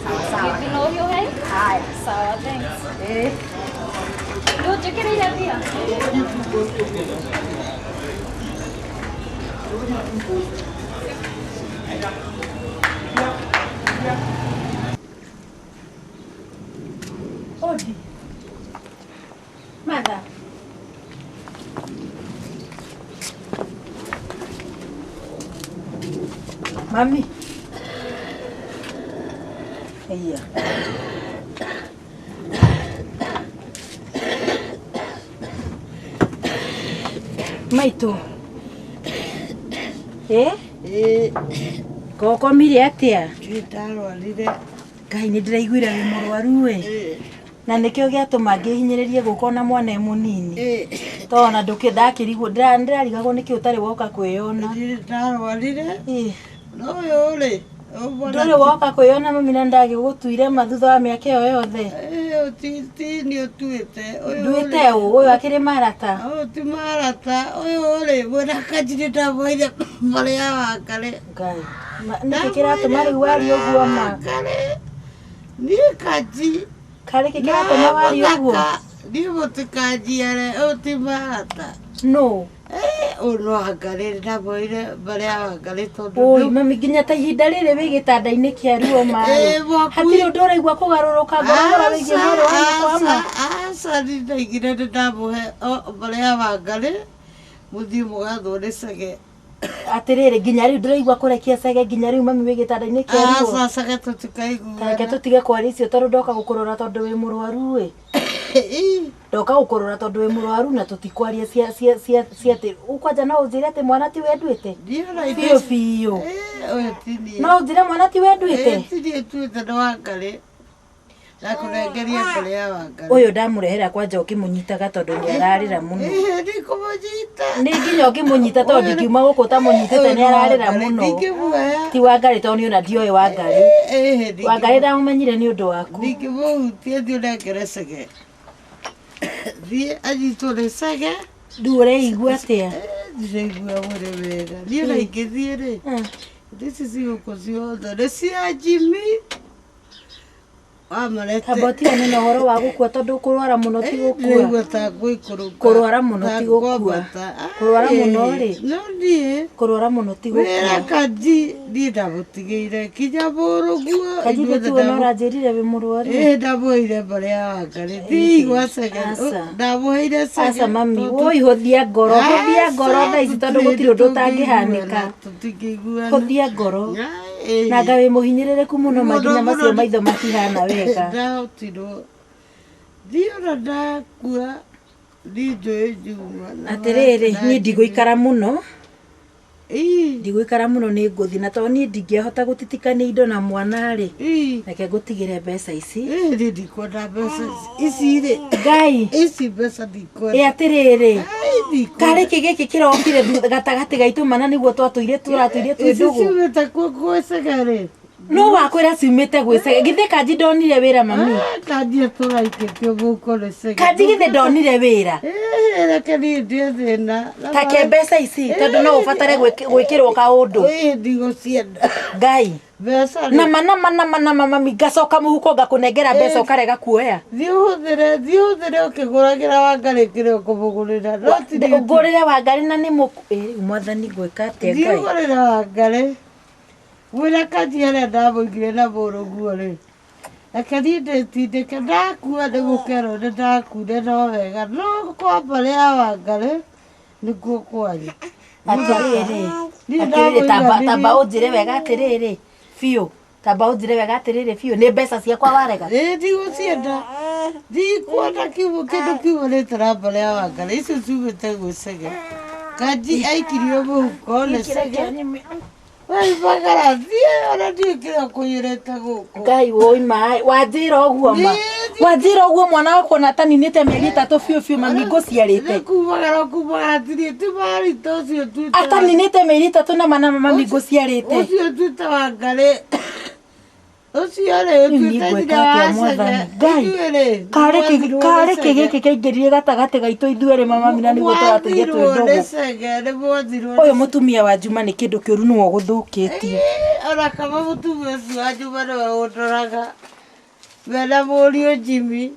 Sawa sawa. Gĩthi no ũhiũhe? Haya. Sawa, thanks. Ĩĩ. Rĩu njĩkĩrĩire mbia? Odi. Mother. Mami. Iya. Maitũ. Eh? Gokomire atia? Ndarwarire. Ngai nĩ ndĩraiguire wĩ mũrwaru we. Na nĩkĩo gĩatũma ngĩhinyĩrĩrie gũka ona mwana e mũnini. To ona ndakĩrigwo ndĩrarigagwo nĩkĩ ũtarĩ woka kwĩyona. Ndarwarire. No ũyũ rĩ. Ndũrĩ woka kwĩyona mami na ndagĩgũtuire ma thutha wa mĩaka ĩyo yothe. Ti nĩ ũtuĩte. Nduĩte ũ? Ũyũ akĩrĩ marata? Ũyũ ti marata. Ũyũ rĩ mwena kanjirĩ ndamwĩire marĩa wakare. Ngai. Nĩkĩ kĩratũma rĩu warie ũguo ma? Niĩ kanji. Karĩ kĩ kĩratũma warie ũguo? Niĩ mũtikanjiare ũyũ ti marata. Nũ? Ũyũ no wangarĩ ndamwĩire marĩa wangarĩ tondũ. Oi mami nginya ta ihinda rĩrĩ wĩ gĩtanda-inĩ kĩa ruo ma rĩ. Hatirĩ ũndũ ũraigua kũgarũrũka ngoro ũhoro wĩgiĩ mwarĩ wa nyũkwa ma? Aca niĩ ndaigire nĩ ndamũhe marĩa wangarĩ mũthiĩ mũgathwo nĩ cege. Atĩrĩrĩ nginya rĩu ndĩraigua kũrekia cege nginya rĩu mami wĩ gĩtanda-inĩ kĩa ruo. Aca cege tũtikaiguana. Ta reke tũtige kwaria icio tondũ ndoka gũkũrora tondũ wĩ mũrwaru ĩ. Ndoka gũkũrora tondũ wĩ mũrwaru na tũtikwaria cia cia cia cia atĩ kwanja no ũnjĩre atĩ mwana ti we nduĩte? Biũ biũ. No ũnjĩre mwana ti we nduĩte? Ti niĩ nduĩte nĩ Wangarĩ. Ndakũnengeria mbere ya Wangarĩ. Ũyũ ndamũrehera kwanja ũkĩmũnyitaga tondũ nĩ ararĩra mũno. Ndikũmũnyita. Nĩ nginya ũkĩmũnyita tondũ ndingiuma gũkũ ũtamũnyitĩte nĩ ararĩra mũno. Ndingĩmuoya. Ti Wangarĩ tondũ niĩ ona ndioĩ Wangarĩ. Wangarĩ ndamũmenyire nĩ ũndũ waku. Ndingĩmũhutia thiĩ ũnengere cege. Thiĩ anyitwo nĩ cege. Rĩu ũreigua atĩa? Ndĩraigua mwĩrĩ wega. Niĩ ona ingĩthiĩ rĩ, ici cigũkũ ciothe nĩ cia Jimmy. Amba ũtigane na ũhoro wa gũkua tondũ kũrwara mũno ti gũkua. Ndĩraigua ta ngũikũrũka. Kũrwara mũno ti gũkua. Kũrwara mũno rĩ. No niĩ. Kũrwara mũno ti gũkua. Wĩra kanji niĩ ndamũtigĩire kinya mũrũguo. Kanji ithuĩ tiwe na ũranjĩrire wĩ mũrwaru. Ĩĩ ndamũheire mbere ya Wangarĩ. Ndigwa cege. Ndamũheire cege. Aca mami, woi hũthia ngoro, hũthia ngoro thaa ici tondũ gũtirĩ ũndũ ũtangĩhanĩka. Tũtingĩiguana. Hũthia ngoro. Na anga wĩ mũhinyĩrĩrĩku mũno ma nginya macio maitho matihana wega. Ndahotirwo. Thiĩ ona ndakua niĩ njũĩ njuma. Atĩrĩrĩ, niĩ ndigũikara mũno. Ndigũikara mũno nĩ ngũthiĩ na tondũ niĩ ndingĩahota gũtitikania indo na mwana rĩ. Reke ngũtigĩre mbeca ici. Niĩ ndikwenda mbeca ici rĩ. Ngai. Ici mbeca ndikwenda. Ĩ atĩrĩrĩ. Karĩ kĩ gĩkĩ kĩrokire gatagatĩ gaitũ mana nĩguo twatũire tũratũire twĩ Ici ndũgũ. ciumĩte kuo gwĩ cege rĩ. No wakwĩra ciumĩte gwĩ Chege. Githĩ Kanji ndonire wĩra mami? Kanji atũraikĩtio gũkũ nĩ Chege. Kanji githĩ ndonire wĩra? Reke niĩ ndĩe thĩna. Ta ke mbeca ici tondũ no ũbatare gwĩkĩrwo kaũndũ. Ĩĩ ndigũcienda. Ngai. Mbeca rĩ. Nama nama nama nama mami ngacoka mũhuko ngakũnengera mbeca ũkarega kuoya. Thiĩ ũhũthĩre, thiĩ ũhũthĩre ũkĩgũragĩra Wangarĩ kĩrĩa ũkũmũgũrĩra. No ti niĩ. Ngũrĩre Wangarĩ na nĩ mũkũ. Ĩ rĩu mwathani ngwĩka atĩa Thiĩ Ngai? ũgũrĩre Wangarĩ. Mwĩra Kanji harĩa ndamũigire na mũrũguo rĩ. Reke niĩ ndĩtindĩke ndakua nĩ gũkerwo nĩ ndakuire no wega no kwa mbarĩ ya Wangarĩ nĩkuo kwanyu. Atĩrĩrĩ, Niĩ atĩrĩrĩ tamba ndamũiganĩria. tamba ũnjĩre wega atĩrĩrĩ biũ. Tamba ũnjĩre wega atĩrĩrĩ biũ nĩ mbeca ciakwa warega. Ĩĩ ndigũcienda. Ndikuona kĩndũ kiumanĩte na mbarĩ ya Wangarĩ icio ciumĩte gwĩ Chege. Kanji aikirio mũhuko nĩ Chege. Waimagara thiĩ ona ndiũĩ kĩrĩa ũkũiyũrĩte gũkũ. Ngai woi maĩ wanjĩra ũguo ma wanjĩra ũguo mwana wakwa ona ataninĩte mĩeri ĩtatũ biũ biũ mami ngũciarĩte. Nĩ kumagara kumagara tirĩ ti marita ũcio tuĩte. Ataninĩte mĩeri ĩtatũ na mana mami ngũciarĩte. Ũcio tuĩte Wangarĩ. Ũcio rĩ ũtuĩte Rĩu niĩ nyina ngwĩka wa atĩa Chege. mwathani Ngai Ithuĩ rĩ karĩ nĩmwathirwo karĩ nĩ kĩ Chege. gĩkĩ kĩaingĩrire gatagatĩ gaitũ ithuerĩ mama na nĩguo tũratũire twĩ Mwathirwo nĩ ndũgũ. Chege nĩ mwathirwo Ũyũ mũtumia wa Juma nĩ kĩndũ kĩũru nĩwe ũgũthũkĩtie. Ona kama mũtumia ũcio wa Juma nĩwe ũndoraga mena mũriũ Jimmy.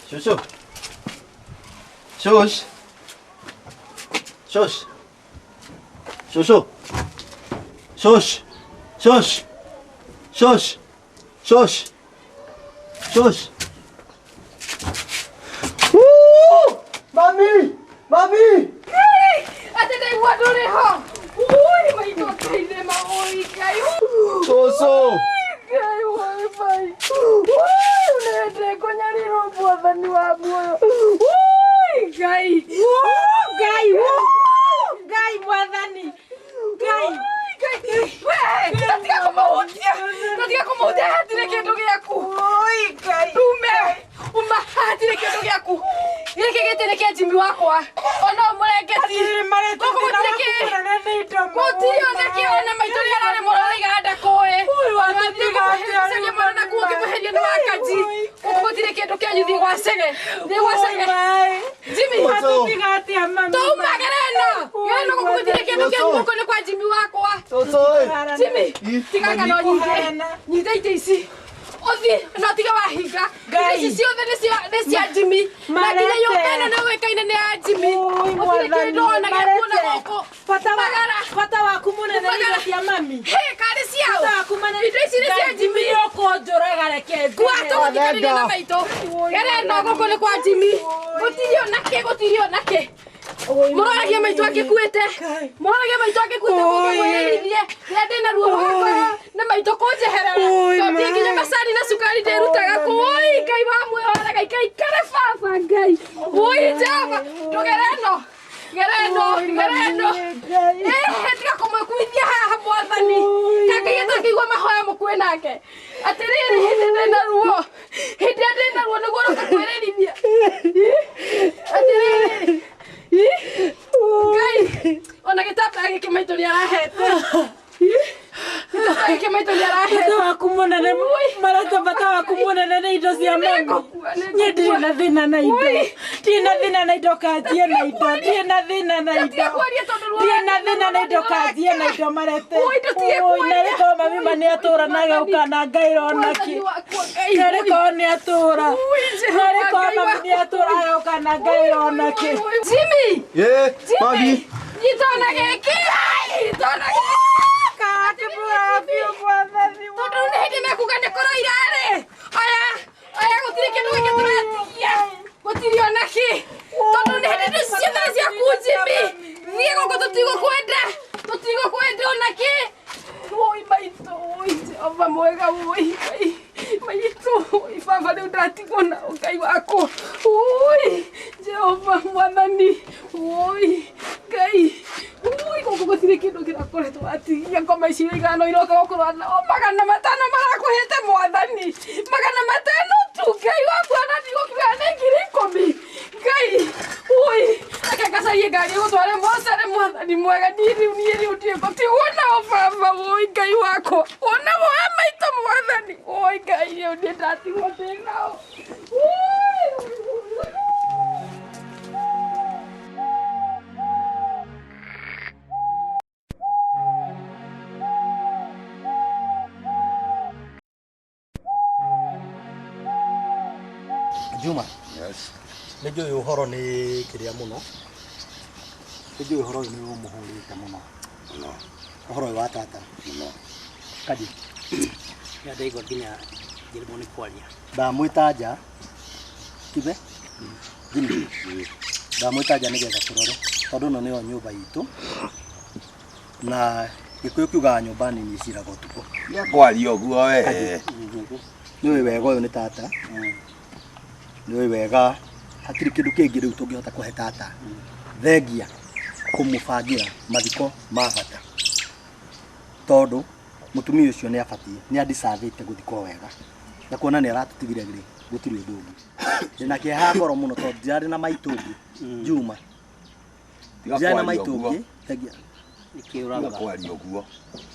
Shushu. Shush. Shush. Shushu. Shush. Shush. Shush. Shush. Shush. Woo! Mami! Mami! Atĩ ndaigua ndũrĩ ho. Ui maitũ ngai ma ui Ngai. Shushu. Ngai woi mai. Ui unende kũnyarirwo mwathani wa muoyo. Ui Ngai. Ngai Ngai mwathani Ngai. Tatiga kũmũhutia. Tatiga kũmũhutia hatirĩ kĩndũ gĩaku. Ngai. Ume. Uma hatirĩ kĩndũ gĩaku. Gĩkĩ gĩtĩ nĩ kĩa Jimmy wakwa. Ona ũmũrengeti. Gũkũ gũtirĩ kĩ. Gũtirĩ ona kĩ ona maitũ nĩ ararĩ mũroraiga ndakũĩ. Wathiĩ mwana nakuo ũkĩmũheria nĩ wa Kanji. Gũkũ gũtirĩ kĩndũ kĩanyu thiĩ gwa Chege. Thiĩ gwa Chege. Jimmy. Tuma gerena. Gerena gũkũ gũtirĩ kĩndũ kĩanyu gũkũ nĩ kwa Jimmy wakwa. Jimmy, tiga ng'ano nyingĩ. Nyita itĩ ici. Ũthiĩ no tiga wahinga. Itĩ ici ciothe nĩ cia Jimmy. Na nginya nyũmba ĩno nĩ ũĩkaine nĩ ya Jimmy. Gũtirĩ kĩndũ ona gĩaku ona gũkũ. Magara. Bata waku mũnene nĩ indo cia mami. Hĩ, karĩ ciao. Bata waku mũnene Indo ici nĩ cia Jimmy. Ũkũnjũraga reke Kua tũgũthikanĩria na maitũ. Gerena gũkũ nĩ kwa Jimmy. Gũtirĩ ona kĩ, gũtirĩ ona kĩ. Mũroragia maitũ angĩkuĩte. Mũroragia maitũ angĩkuĩte mũkĩmwĩrĩrithie. Rĩrĩa ndĩna ruo rwa ngoro nĩ maitũ kũnjeherera. Oi, Tondũ ndiĩ nginya ma. macani na cukari ndĩrutaga kũ. Oi, Ngai wa muoyo gaikaikare baba Ngai. Oi, Jehova, ndũgere ĩno. Gera ĩno, gera ĩno. Eh, tiga kũmũkuithia haha mwathani. Kangai atangĩigua mahoya mũkue nake. Atĩrĩrĩ, hĩndĩ ndĩna ruo. Hĩndĩ ĩrĩa ndĩna ruo nĩguo ũroka kwĩrĩrithia. Atĩrĩrĩ. Ngai, ona gĩtambaya gĩkĩ maitũ nĩarahete. Gĩtambaya gĩkĩ maitũ nĩarahete. Bata waku mũnene mareta bata waku mũnene nĩ indo cia mami. Niĩ ndirĩ na thĩna na indo. Ndirĩ na thĩna na indo kanjie na indo. Ndirĩ na thĩna na indo. Ndirĩ na thĩna na indo kanjie na indo marete. Oi, na rĩ korwo mami ma nĩ atũra na ageuka na ngaĩra onakĩ. Na rĩ korwo nĩ atũra. Na rĩ korwo mami nĩ atũra ageuka na ngaĩra onakĩ. Jimmy! Eh, Jimmy! Nyita ona gĩkĩ! Nyita ona gĩkĩ! Tondũ rĩu nĩ hĩndĩ mekuga nĩ kũroira rĩ. Oya, oya gũtirĩ kĩndũ gĩkĩ tũratigia. Gũtirĩ ona kĩ. Tondũ nĩ hĩndĩ indo ciothe nĩ ciaku Jimmy. Thiĩ gũkũ tũtigũkwenda. Tũtigũkwenda ona kĩ. Oi maitũ, oi Jehova mwega, oi Ngai. Maitũ, oi baba rĩu ndatigwo na Ngai wakwa. Oi Jehova mwathani, oi Ngai. Oi gũkũ gũtirĩ kĩndũ kĩrakoretwo atigia ngoma ici igano iroka gũkorwo o 500 marakũhete mwathani. 500 tu Ngai wakwa na ndigũkiuga nĩ 10,000. Ngai, oi, reke ngacarie ngari ĩgũtware mocarĩ mwathani mwega niĩ rĩu niĩ rĩu ndigũtigwo nao baba oi Ngai wakwa. Ona woe maitũ mwathani. Oi Ngai rĩu niĩ ndatigwo ndĩ nao. Oi. Juma. Yes. Nĩ njũĩ ũhoro nĩ kĩrĩa mũno. Nĩ njũĩ ũhoro ũyũ nĩ ũmũhũrĩte mũno. Mũno. Ũhoro ũyũ wa tata. Mũno. Kaji. Ya ndaigua nginya ngĩremwo nĩ kwaria. Ndamwĩta nja. Kibe? Jimmy. Ndamwĩta nja nĩgetha tũrore tondũ ĩno nĩyo nyũmba itũ. Na Gĩkũyũ kiugaga nyũmba nini ĩciraga ũtukũ. Kwaria ũguo we. Nĩ ũĩ wega ũyũ nĩ tata. Nĩ ũĩ wega hatirĩ kĩndũ kĩngĩ rĩu tũngĩhota kũhe tata thengia kũmũbangĩra mathiko ma bata tondũ mũtumia ũcio nĩ abatiĩ nĩ adicavĩte gũthikwo wega na kuona nĩ aratũtigire rĩ gũtirĩ ũndũ ũngĩ ndĩna kĩeha ngoro mũno tondũ ndirarĩ na maitũ ũngĩ Juma Tiga ndirarĩ na kwaria maitũ ũguo. ũngĩ thengia Tiga kwaria ũguo.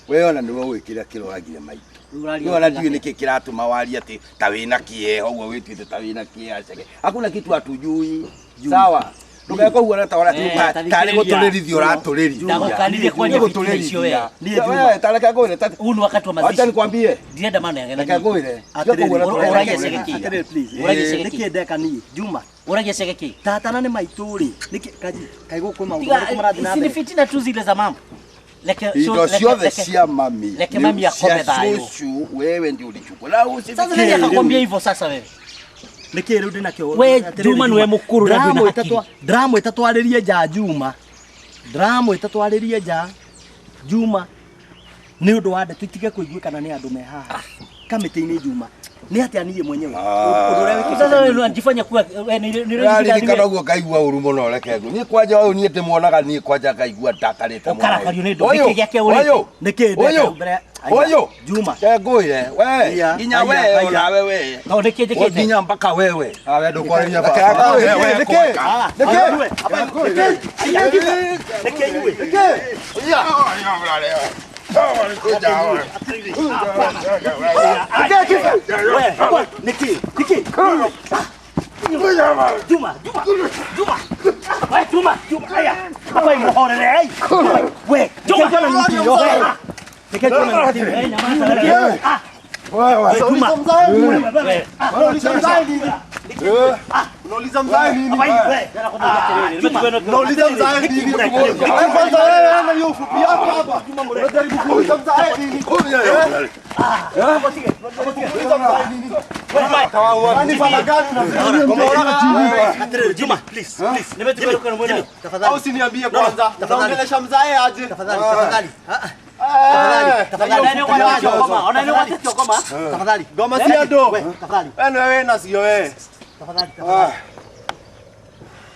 We ona nĩwe ũĩ kĩrĩa kĩroragire maitũ. Ũraria Niĩ ona ndiũĩ nĩkĩ kĩratũma warie atĩ ta wĩna kĩeha ũguo wĩtuĩte ta wĩna kĩeha cege. Hakuna kitu hatujui. Sawa. Ndũgeka ũguo na ta ũrĩa tarĩ gũtũrĩrithia ũratũrĩrithia. Ndagũkanirie kwaria fitina icio we. Niĩ Juma. Tareke ngwĩre ta Huu ni wakati wa mazishi. Acha nikwambie. Ndirenda maneno Reke ngwĩre. Ũragia cege kĩ? Atĩrĩrĩ please. Ũragia cege kĩ? Nĩkĩ ndeka niĩ Juma Ũragia cege kĩ? tata na nĩ maitũ rĩ nĩkĩ kaji kaĩ gũkũ maũndũ Tiga, marĩkũ marathiĩ na ici nĩ mbere fitina tu zile za mama. Leke Indo ciothe cia mami. Leke mami akome cia thayũ. cucu wewe ndio ulichukua. Na usifikiri. Sasa nani akakwambia hivyo sasa wewe? Nĩkĩ rĩu ndĩnakĩo We, Atĩrĩrĩ, Juma nĩwe mũkũrũ na ndwĩ na hakiri. Ndĩramwĩta twarĩrie nja Juma ndĩramwĩta twarĩrie nja Juma nĩ ũndũ wa ndeto itige kũiguĩkana nĩ andũ me haha kamĩtĩ-inĩ Juma nĩ atĩa niĩ mwenyewe ũndũ ũrĩa wĩkĩte Sasa wewe unajifanya kuwa wewe ni ni Ndĩraririkana ũguo ngaigua ũru mũno reke ngũ. Niĩ kwanja ũyũ niĩ ndĩmuonaga niĩ kwanja ngaigua ndakarĩte mũno. Ũkarakario nĩ ũndũ Ũyũ, gĩkĩ gĩake ũrĩte. Ũyũ. Nĩkĩ ndeka Ũyũ. mbere ya- Ũyũ. Juma. Reke ngwĩre we Haiya, nginya haiya, we haiya. onawe we. No nĩkĩ njĩkĩte? Nginya mpaka wewe. Awe ndũkwarĩria Reke baba. ngwĩre, we Nĩkĩ? kwanja. Nĩkĩ? Nĩkĩ? Nĩkĩ inyuĩ? Nĩkĩ? Nĩkĩ? Juma, Juma, Juma. We Juma, Juma, haya. Hapa imuhorere ai. We, Juma. Nĩkĩ Juma nĩ We, nyamaza wewe. Ah, Wewe. Juma. Wewe. Unauliza mzae nini? Unauliza mzae nini? Kwanza wewe na hiyo ufupi yako hapa. Unajaribu kuuliza mzae nini? Juma, please, please. Au usiniambie kwanza. Unaongelesha mzae aje? Tafadhali, tafadhali. Tafadhali. Goma si ando. Tafadhali. Wewe na sio wewe. Tafadhali, tafadhali.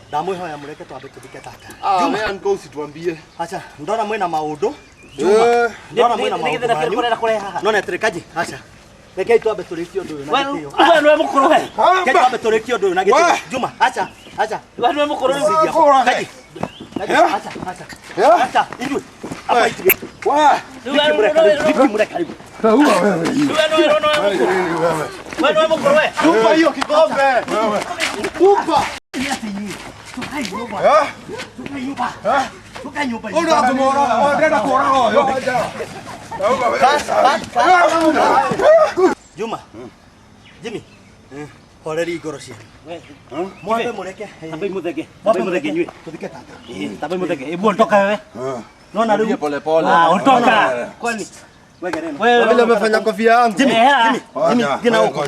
Ndamwihoya mureke twambe tuthike tata. Ah, wewe anko usituambie. Acha, ndona mwina maundu. Juma, ndona mwina maundu. None atirikaji, acha. Rekei twambe turikie undu uyu na gitio. Wewe niwe mukuru we. Rekei twambe turikie undu uyu na gitio. Juma, acha, acha. Wewe niwe mukuru. Kaji. Acha, acha. Acha, inywe. Hapa itige. Wa. Niki mure karibu. Taua wewe. Wewe niwe mukuru we. Tupa hiyo kikombe. Tupa. Juma, Jimmy, horeri ngoro cianyu. Mwambe mureke. Tambai muthenge. Tambai muthenge inyuĩ. Tuthike tata. Tambai muthenge. Ebu ondoka wewe. Nona rĩu pole pole. Ah, ondoka. Kwani wewe vile umefanya kofia yangu. Jimmy, Jimmy, Jimmy, na huko.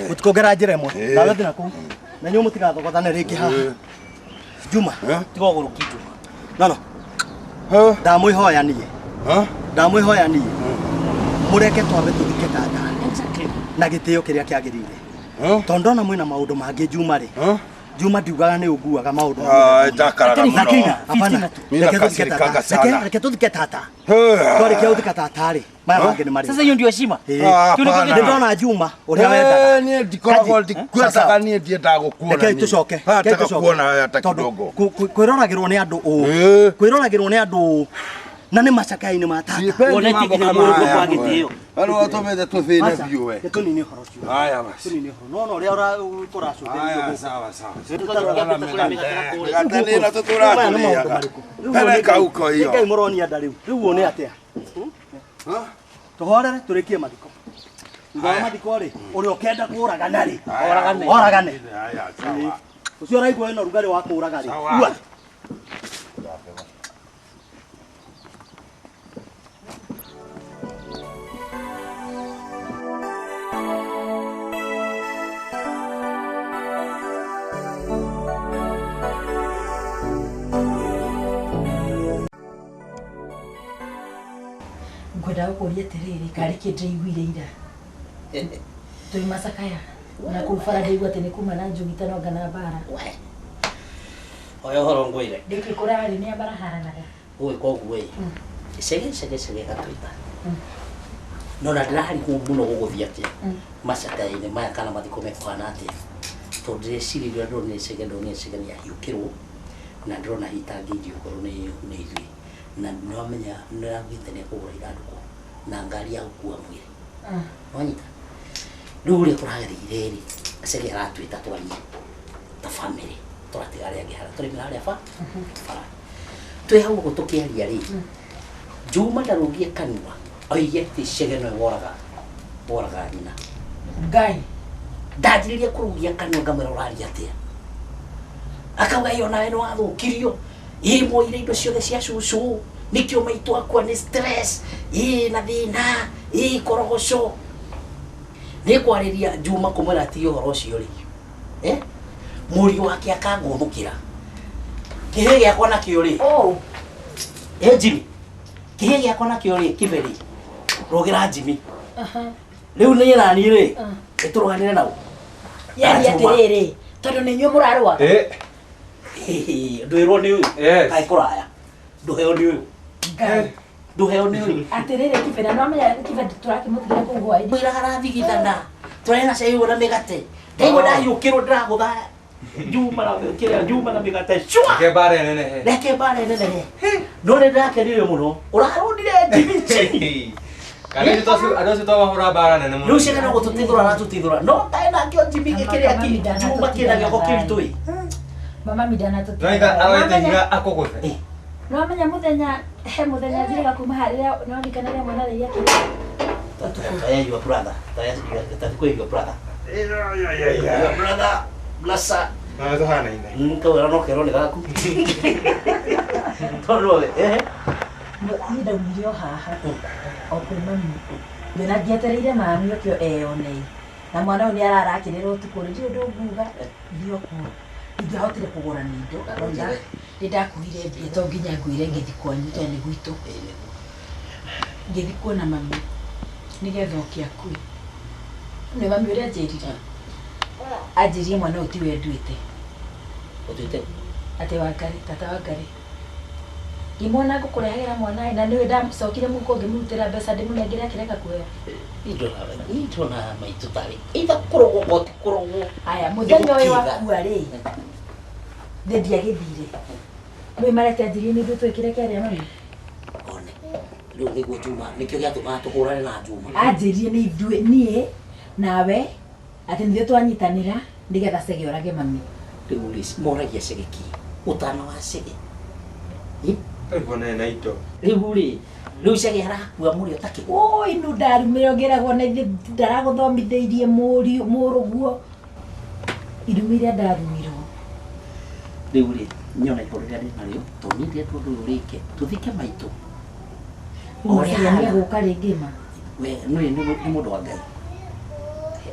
Mutikongera njĩra ĩmwe. Nawe thiĩ na kũu. Na inyuĩ mũtigathogothane rĩngĩ haha. Juma, tiga ũgũrũ kitu. No no. Ndamwihoya niĩ. Ndamwihoya niĩ. Mũreke twambe tuthike tata. Na gĩtĩo kĩrĩa kĩagĩrĩire. Tondũ ndona mwĩna maũndũ mangĩ Juma rĩ. Juma ndiugaga nĩ ũnguaga maũndũ. Ah, ndakaraga mũno. Hapana. Reke tuthike tata. Twarĩkia gũthika tata rĩ. Maya mangĩ nĩ marĩkũ? Sasa hiyo ndio heshima. Nĩ ndona Juma ũrĩa wendaga. Niĩ ndikoragwo ndikwetaga niĩ ndiendaga gũkuona. Rekei tũcoke. Rekei kuona hata kidogo. Kwĩroragĩrwo nĩ andũ ũũ. Kwĩroragĩrwo nĩ andũ ũũ. Na nĩ macakainĩ ma tata. Wone nginya mũrũgo kwa gĩtĩo. Wewe watũmĩte tũthĩne biũ we. Tũnini ũhoro ũcio. Haya basi. Tũnini ũhoro. No no ũrĩa ũracũthĩrĩrio. Haya sawa sawa. Mĩgate nĩ ĩno tũtũratũrĩaga. Pereka huko hiyo. Ngai mũronia nda rĩu. Rĩu ũũ nĩ atĩa? Tũhorere tũrĩkie mathiko. Thutha wa mathiko rĩ, ũrĩa ũkenda kũragana rĩ, oragane. Oragane. Haya sawa. Ũcio ũraigua wĩna ũrugarĩ wa kũraga rĩ. Ua. Ngwenda gũkũria atĩrĩrĩ karĩ kĩ ndĩraiguire ira twĩ macakaya na kũu bara ndaigua atĩ nĩ kuma na njũgitano anga na mbara. Oya ũhoro ngwĩre. Ndĩkĩ kũrarĩ nĩ ambaraharanaga. Gũgĩka ũguo ĩ. Cege cege cege gatwĩta. No na ndĩrarigwo mũno gũgũthiĩ atĩa macakaya-inĩ maya kana mathiko mekũhana atĩa tondũ ndĩreciririe ndonire cege ndonire cege nĩ ahiũkĩrwo na ndĩrona hitangĩirio ngoro nĩ ithuĩ na nĩwamenya nĩaraugĩte nĩekũgũra ithandũkũ na ngari ya gũkua mwĩrĩ. Wanyita rĩu ũrĩa kũragereire rĩ Cege aratwĩta twarie ta family tũratiga arĩa angĩ harĩa tũrĩmĩra harĩa bara twĩ hau ũguo tũkĩaria rĩ Juma ndarũngie kanua oige atĩ Cege nĩwe woraga nyina. Ngai ndanjĩrĩria kũrũgia kanua ngamwĩra ũraria atĩa akauga ĩyo nawe nĩwathũkirio ĩ mwoire indo ciothe cia cucu nĩkĩo maitũ akua nĩ stress ĩ na thĩna ĩ korogoco nĩ kwarĩria Juma kũmwĩra atige ũhoro ũcio rĩ mũriũ wake akangũthũkĩra kĩhĩ gĩakwa nakĩo rĩ Jimmy kĩhĩ gĩakwa nakĩo rĩ kĩberi rũgĩra Jimmy rĩu nĩ naniĩ rĩ ĩtũrũganĩre nao yani atĩrĩrĩ tondũ nĩ inyuĩ mũrarũa ndwĩrwo nĩ ũyũ kaĩ kũraya ndũheo nĩ ũyũ ndũheo nĩ ũyũ atĩrĩrĩ kĩbera no amenya kĩbera tũrakĩmũtigĩra kũu hwaĩ mwĩraga arathigithana tũrarĩ na cai na mĩgate ndaigua ndahiũkĩrwo ndĩragũtha Juma na kĩrĩa Juma na mĩgate cua reke mbara ĩnenehe reke mbara ĩnenehe no nĩ ndĩrakenirio mũno ũrarũndire Jimmy chini kana andũ acio twamahũra mbara nene mũno rĩu ciana no gũtũteithũra aratũteithũra no taĩ nakĩo Jimmy kĩrĩa Juma kĩna gĩoko kĩritũ ĩ mama mi ndanatũtiga aroete higa akũgũthe no amenya mũthenya he mũthenya njĩrĩga kuma harĩa no ndikana rĩa mwana rĩia kĩ Taya your brother. Taya your brother. Your brother. Blasa. Na tũhanaine. Kawĩra no kerwo nĩ gaku. Tondũ eh Niĩ ndaumire o haha o kwĩ mami ngĩona ngĩetereire mami ũkĩo eyonei na mwana ũyũ nĩ ararakĩrĩra ũtukũ rĩ ndirĩ ũndũ nguga thiĩ o kuo ingĩahotire kũgũra nĩ indo no nĩ ndakuire mbia to nginya ngwĩre ngĩthiĩ kwanyu tondũ nĩ gwitũ ngĩthiĩ kuona mami nĩgetha oke akue nĩ mami ũrĩa anjĩrire anjĩrire mwana ũyũ tiwe nduĩte ũtuĩte atĩ Wangari tata Wangari ngĩmuona ngũkũrehagĩra mwana ĩ na nĩwe ndacokire mũhuko ngĩmũrutĩra mbeca ndĩmũnengere akĩrega kuoya. Ndona maitũ tarĩ either kũrogwo goti kũrogwo. Aya mũthenya ũyũ wakua rĩ thĩ ndiagĩthire nĩ marete anjĩrire nĩ ithuĩ twĩkire kĩarĩa mami. One rĩu nĩguo Juma nĩkĩo gĩatũmaga tũhũrane na Juma. Anjĩrire nĩ ithuĩ niĩ nawe atĩ nithuĩ twanyitanĩra nĩgetha Chege orage mami. Rĩu rĩ moragia Chege kĩ ũtana wa Chege. Rĩu na indo. Rĩu rĩ rĩu Chege arakua mũrĩ ũtakĩgwo. Oi nu ndarumire ngĩragwo na ithe ndaragũthomithĩirie mũriũ mũrũguo irumi iria ndarumirwo. Rĩu rĩ nyona ihoru rĩrĩa ndĩ narĩo tondũ niĩ ndĩrenda ũndũ ũyũ ũrĩke tũthike maitũ. Ũrĩa nĩegũka rĩngĩ ma. We nĩ nĩ mũndũ wa Ngai.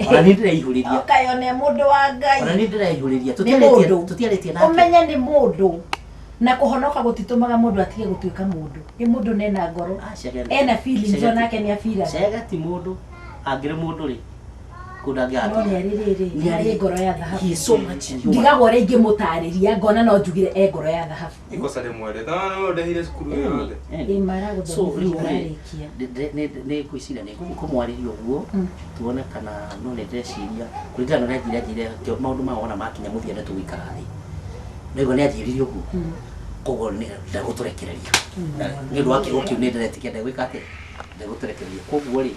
Ona niĩ ndĩreihũrĩria. Okayo nĩ mũndũ wa Ngai. Ona niĩ ndĩreihũrĩria. Nĩ mũndũ. Tũtiarĩtie nake. Ũmenye nĩ mũndũ. Na kũhonoka gũtitũmaga mũndũ atige gũtuĩka mũndũ. Nĩ mũndũ na ena ngoro. Ena feelings onake nĩ abiraga. Chege ti mũndũ. Angĩrĩ mũndũ rĩ kũndũ No nĩ arĩ rĩrĩ, Nĩ arĩ ngoro ya thahabu. He is so much human. Ndigagwo ũrĩa ingĩmũtarĩria ngona no njugire e ngoro ya thahabu. Ikosa rĩmwe rĩ. Tondũ nĩ ũndehire cukuru ĩyo yothe. Ĩ So maragũthomithia rĩu rĩ ũrarĩkia. nĩ ngwĩciria nĩ ngũmwarĩria ũguo tuone kana no nĩ ndĩreciria kũringana na ũrĩa anjĩrire anjĩrire maũndũ maya wona makinya mũthia nĩ tũgũikara thĩ. Nĩguo nĩ anjĩrire ũguo. Koguo nĩ ndagũtũrekereria. Nĩ ũndũ wa kiugo kĩu nĩ ndĩretĩkia ndegwĩka atĩa ndegũtũrekereria. Koguo rĩ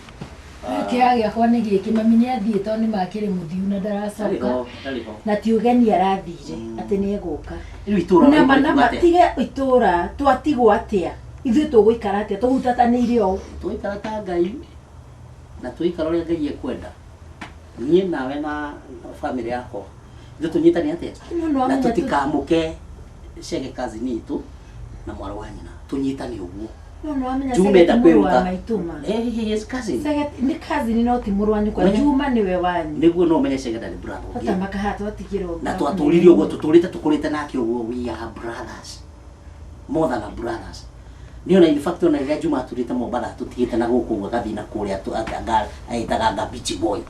Kĩeha gĩakwa nĩ gĩkĩ mami nĩ athiĩ tondũ nĩ makĩrĩ mũthiu na ndaracoka. ndarĩ ho. Na ti ũgeni arathire atĩ nĩ egũka. Rĩu itũũra Nama rĩu nama atĩa? tige itũũra twatigwo atĩa ithuĩ tũgũikara atĩa tũhutatanĩire ũũ. Tũgũikara ta Ngai na tũgũikara ũrĩa Ngai ekwenda. Niĩ nawe na bamĩrĩ yakwa ithuĩ tũnyitane atĩa No no na amenya tũtikamũke Chege cousin itũ na mwarĩ wa nyina tũnyitane ũguo. no no amenya Juma Chege enda ti mũrũ wa kwĩruta. maitũ ma. Eh, he is cousin. Chege nĩ cousin no ti mũrũ wa nyũkwa. Ũmenye- Juma nĩwe wanyu. Nĩguo no ũmenye Chege ndarĩ brother ũngĩ. Tũtamaka haha twatigĩrwo. Na twatũrire ũguo tũtũrĩte tũkũrĩte nake ũguo we are brothers. More than a brothers. Nĩ ona in fact ona rĩrĩa Juma atũrĩte Mombatha tũtigĩte na gũkũ ũguo agathiĩ na kũrĩa etaga anga beach boy.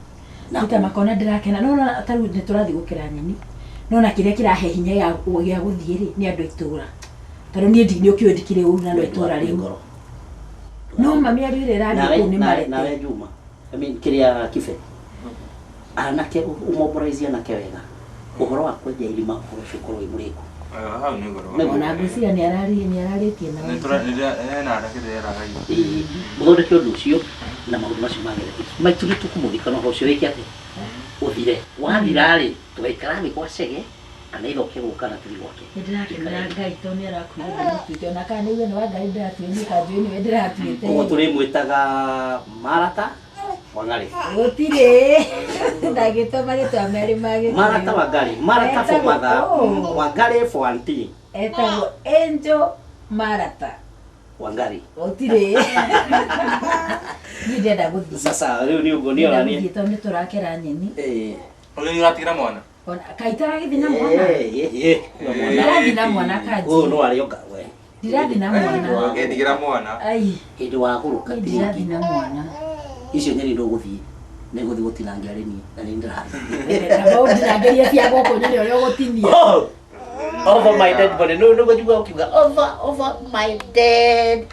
Na Peter makona ndĩrakena no no ta rĩu nĩ tũrathiĩ gũkĩra nyeni no na kĩrĩa kĩrahe hinya gĩa gũthiĩ rĩ nĩ andũ a itũũra tondũ niĩ nĩ ũkĩũĩ ndikĩrĩ ũru na andũ a itũũra rĩu no mami mĩario ĩrĩa ĩrathiĩ kũu nĩ nawe marete Juma I mean kĩrĩa Kibe anake ũmobilize anake wega ũhoro wa kwenja irima ũhoro ũcio ũkorwo wĩ mũrĩku. Hau nĩ ngoro. Ona ngwĩciria nĩ ararĩtie na Nĩ tũra hena anake ndĩreraga. Mũthondeke ũndũ ũcio na maũndũ macio magĩrĩre. Maitũ nĩ tũkũmũthika na ũhoro ũcio wĩke atĩa ũthire wathira rĩ tũgaikara thĩ kwa Chege kana ithe oke gũka na tũthiĩ gwake. Nĩ ndĩrakenera Ngai tondũ nĩ arakuire ndĩmũtuĩte ona kana nĩ uge nĩ Wangari ndĩratuire niĩ kanjũĩ nĩwe ndĩratuĩte. Koguo tũrĩmwĩtaga Marata Wangari. Gũtirĩ ndagĩtwo marĩtwa merĩ ma Gĩkũyũ. Marata Wangari, Marata for mother, Wangari for auntie. Etagwo Angel Marata. Wangari. Gũtirĩ. Niĩ ndĩrenda gũthiĩ. Sasa rĩu nĩ ũguo nĩ Ndĩrenda ona niĩ. gũthiĩ tondũ nĩ tũrakera nyeni. Eh. Ũrĩa nĩ ũratigĩra mwana? Ona kaitara gĩthiĩ na mwana. Eh, eh. Ndirathiĩ na mwana kanji. Ũyũ no arĩoka we. Ndirathiĩ na mwana. Ũngĩndigĩra mwana. Ai. Hĩndĩ wagũrũka Niĩ ndirathiĩ na mwana. Icio nyeni ndũgũthiĩ. Nĩngũthiĩ gũtinangia arĩ niĩ na nĩ ndĩrathiĩ. Kaba ũndinangĩrie cia gũkũ nyone ũrĩa ũgũtinia. Oh! Over my dead body. No, no, nĩguo ũkiuga over my dead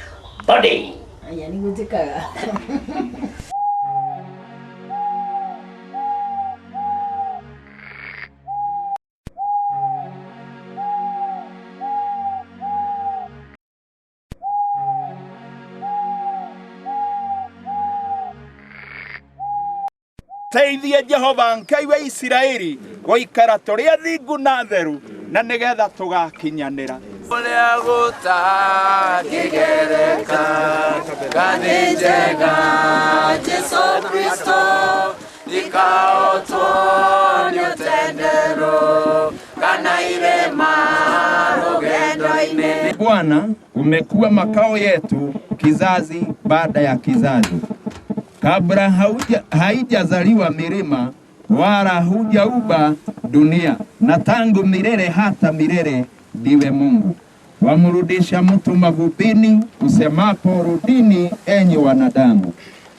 body. Aya nĩguo njĩkaga. Teithie Jehova Ngai wa Isiraeli gũikara tũrĩ athingu na atheru na nĩgetha tũgakinyanĩra. Ũrĩa gũtangĩgereka, ngathĩ njega Jesũ Kristo Ndikaotwo nĩ ũtendero kana irĩma rũgendo-inĩ. Bwana umekuwa makao yetu kizazi baada ya kizazi. Kabla haijazaliwa milima wala hujauba dunia, na tangu milele hata milele ndiwe Mungu. Wamrudisha mtu mavumbini, usemapo rudini enyi wanadamu.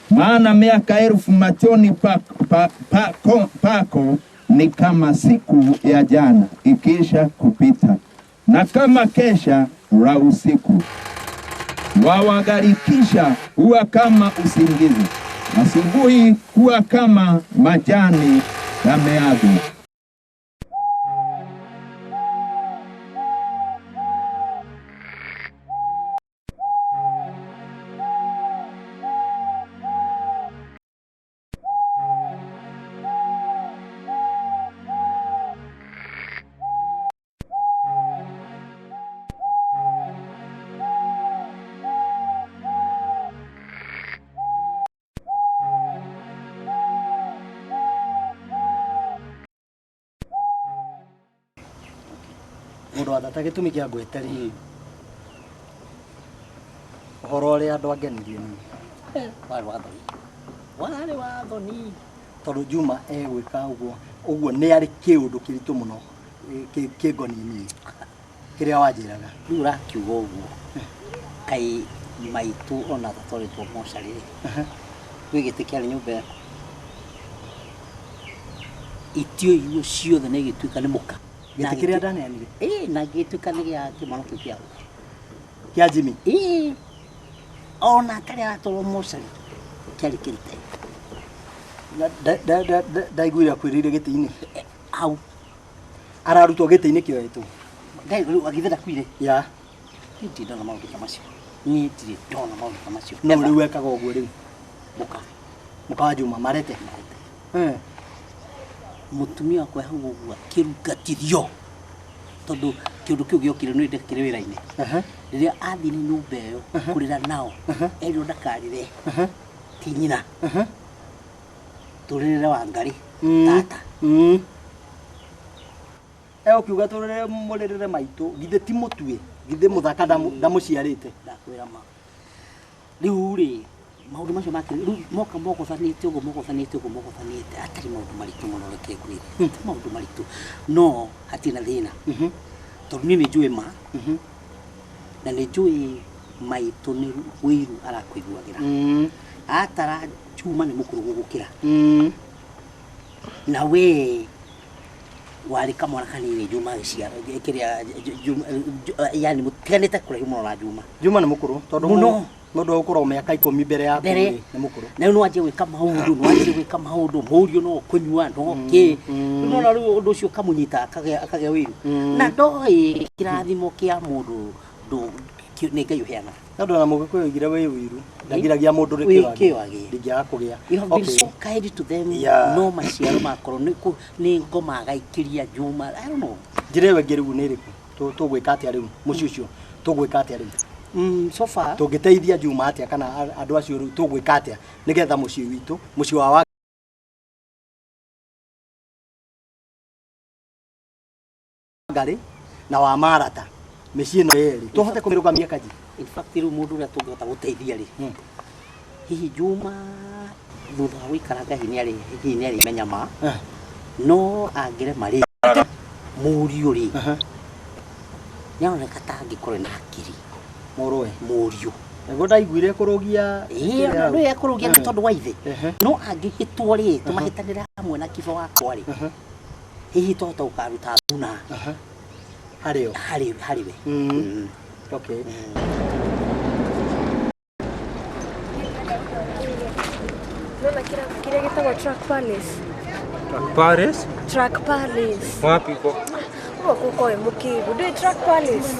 Maana miaka 1000 machoni pako ni kama siku ya jana ikisha kupita, na kama kesha la usiku. Wawagharikisha huwa kama usingizi, asubuhi huwa kama majani yameago. Mundu wa tata gĩtũmi kĩa ngwĩte rĩ, ũhoro ũrĩa andũ angenirie niĩ. Warĩ wa thoni. Warĩ wa thoni. Tondũ Juma egwĩka ũguo, ũguo nĩ arĩ kĩũndũ kĩritũ mũno kĩngoniĩ niĩ. Kĩrĩa wanjĩraga. Rĩu ũrakiuga ũguo. Kaĩ maitũ ona tatwarĩtwo mocarĩ rĩ. Gwĩ gĩtĩ kĩarĩ nyũmba ĩyo. Itio icio ciothe nĩ igĩtuĩka nĩ mũka. Gĩtĩ kĩrĩa ndaneanire? Ĩĩ, na gĩtuĩka nĩ gĩa kĩmwana kĩu kĩao. Kĩa Jimmy? Ĩĩ. Ona atarĩ aratwarwo mocarĩ, kĩarĩ kĩrute. Ndaiguire akwĩrĩire gĩtĩ-inĩ. Hau. Ararutwo gĩtĩ-inĩ kĩoetwo. Rĩu agĩthe ndakuire. Ya. Niĩ ndirĩ ndona maũndũ ta macio. Niĩ ndirĩ ndona maũndũ ta macio. No rĩu ekaga ũguo rĩu. Mũka. Mũka wa Juma marete. Mũtumia wakwa hau ũguo akĩrungatithio tondũ kĩũndũ kĩu gĩokire nĩ ndekire wĩra-inĩ. Rĩrĩa athire nyũmba ĩyo kũrĩra nao, erirwo ndakarĩre ti nyina. Tũrĩrĩre Wangarĩ tata. Egũkiuga tũrĩrĩre mũrĩrĩre maitũ, githĩ ti mũtue, githĩ mũthaka ndamũciarĩte. Ndakwĩra ma. Rĩu rĩ, maũndũ macio makĩrĩ rĩu moka mogothanĩte ũguo mogothanĩte ũguo mogothanĩte atarĩ maũndũ maritũ mũno reke ngwĩre. Ti maũndũ maritũ no hatirĩ na thĩna. Tondũ niĩ nĩ njũĩ ma na nĩ njũĩ maitũ nĩ wĩiru arakũiguagĩra. Atara Juma nĩ mũkũrũ gũgũkĩra. Na we warĩ kamwana kanini Juma agĩciarwo kĩrĩa yani mũtiganĩte kũraihu mũno na Juma. Juma nĩ mũkũrũ tondũ Mũno. Mũndũ egũkorwo mĩaka 10 mbere yaku rĩ, nĩ mũkũrũ. Na rĩu no anjie gwĩka maũndũ, no anjie gwĩka maũndũ, mũriũ no kũnyua, no kĩ. Rĩu nona rĩu ũndũ ũcio ũkamũnyita akagĩa wĩiru. Na ndoĩ kĩrathimo kĩa mũndũ nĩ Ngai ũheanaga. Tondũ ona Mũgĩkũyũ oigire wĩ wĩiru, ndagiragia mũndũ rĩ Wĩ kĩo agĩe. Ndingĩaga kũgĩa. You have been so kind to them. No maciaro makorwo nĩ ngoma agaikĩria Juma. I don't know. Njĩra ĩyo ĩngĩ rĩu nĩ ĩrĩkũ? Tũgwĩka atĩa rĩu? Mũciĩ ũcio tũgwĩka atĩa rĩu? So far tũngĩteithia Juma atĩa kana andũ acio rĩu tũgwĩka atĩa nĩgetha mũciĩ witũ, mũciĩ wa Wangarĩ na wa Marata, mĩciĩ ĩno yerĩ tũhote kũmĩrũgamia kaji. In fact rĩu mũndũ ũrĩa tũngĩhota gũteithia rĩ, hihi Juma thutha wa gũikaranga hihi nĩ arĩmenya ma, no angĩrema rĩ, mũriũ rĩ, nĩ aroneka ta angĩkorwo na hakiri. Mũrũwe? Mũriũ. Nĩguo ndaiguire kũrũgia. Ĩĩ, no ekũrũgia nĩ tondũ wa ithe. No angĩhĩtwo rĩ, tũmahĩtanĩre hamwe na kiba wakwa rĩ, hihi twahota gũkaruta thuna harĩ o. Harĩ we. Okay. Nona kĩrĩa gĩtagwo Truck Palace. Truck Palace? Truck Palace. Wapi uko? Huko kuko Mũkĩgu. Ndũĩ Truck Palace?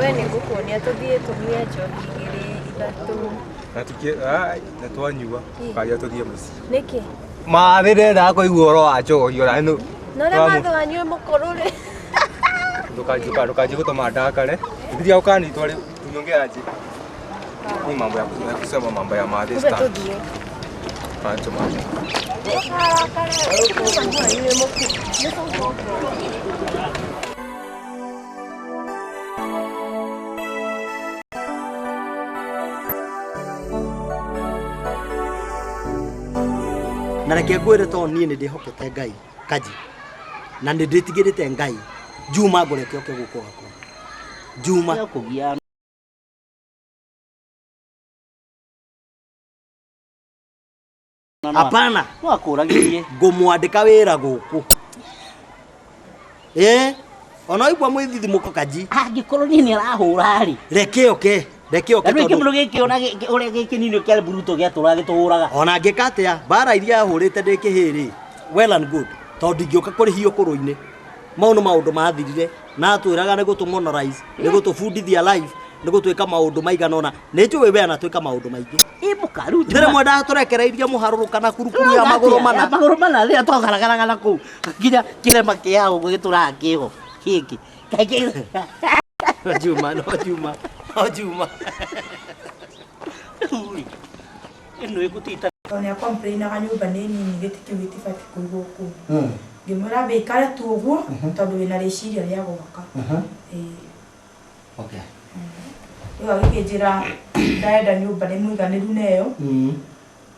We nĩ ngũkuonia tũthiĩ tũnyue njohi igĩrĩ ithatũ. Na tukie ai na twanyua karia tũthiĩ mũciĩ. Nĩkĩ? Ma nĩ ndĩrenda kũigua ũhoro wa njohi ona nĩ. Na ũrĩa watho wanyue mũkũrũ rĩ. Ndũkanjie gũtũma ndakare. Ndiria ũkanyitwo rĩ tunyonge aje. Ni mambo ya kusema mambo ya maadhi Kumbe stand. tuthiĩ. Acha mama. Na reke ngwĩre tondũ niĩ nĩ ndĩhokete Ngai Kaji na nĩ ndĩtigĩrĩte Ngai Juma ngũreke oke gũkũ gwakwa Juma kũgia hapana no akũragithie ngũmwandĩka wĩra gũkũ ĩ ona waigua mwĩthithimũko Kaji angĩkorwo niĩ nĩ arahũra rĩ reke oke reke oke na rĩu tondũ kĩmũndũ gĩkĩ ona ũrĩa gĩkĩ nini kĩa buruto gĩatũraga gĩtũhũraga ona ngĩka atĩa mbara iria ahũrĩte ndĩ kĩhĩ rĩ well and good tondũ ndingĩũka kũrĩhio ũkũrũ-inĩ mau nĩ maũndũ mathirire na atwĩraga nĩ gũtũ-monorize nĩ gũtũbundithia life nĩ gũtwĩka maũndũ maigana ũna nĩ njũĩ we anatwĩka maũndũ maingĩ ĩmũka rĩu nĩ rĩmwe ndatũrekereirie mũharũrũka na kurukuru ya magũrũ mana ya magũrũ mana rĩrĩa twagaragaraga na kũu nginya kĩrema kĩao ũguo gĩtũraga kĩho gĩkĩ kaingĩ no Juma no Juma no Juma ĩno ĩgũtita Tondũ nĩ akomplainaga nyũmba nĩ nini gĩtĩ kĩu gĩtibatiĩ kũigwo kũu. Ngĩmwĩra ambe aikare tu ũguo tondũ wĩna rĩciria rĩa gwaka. Ĩĩ. Okay. Rĩu agĩkĩnjĩra ndarenda nyũmba nĩ mũiganĩru na ĩyo.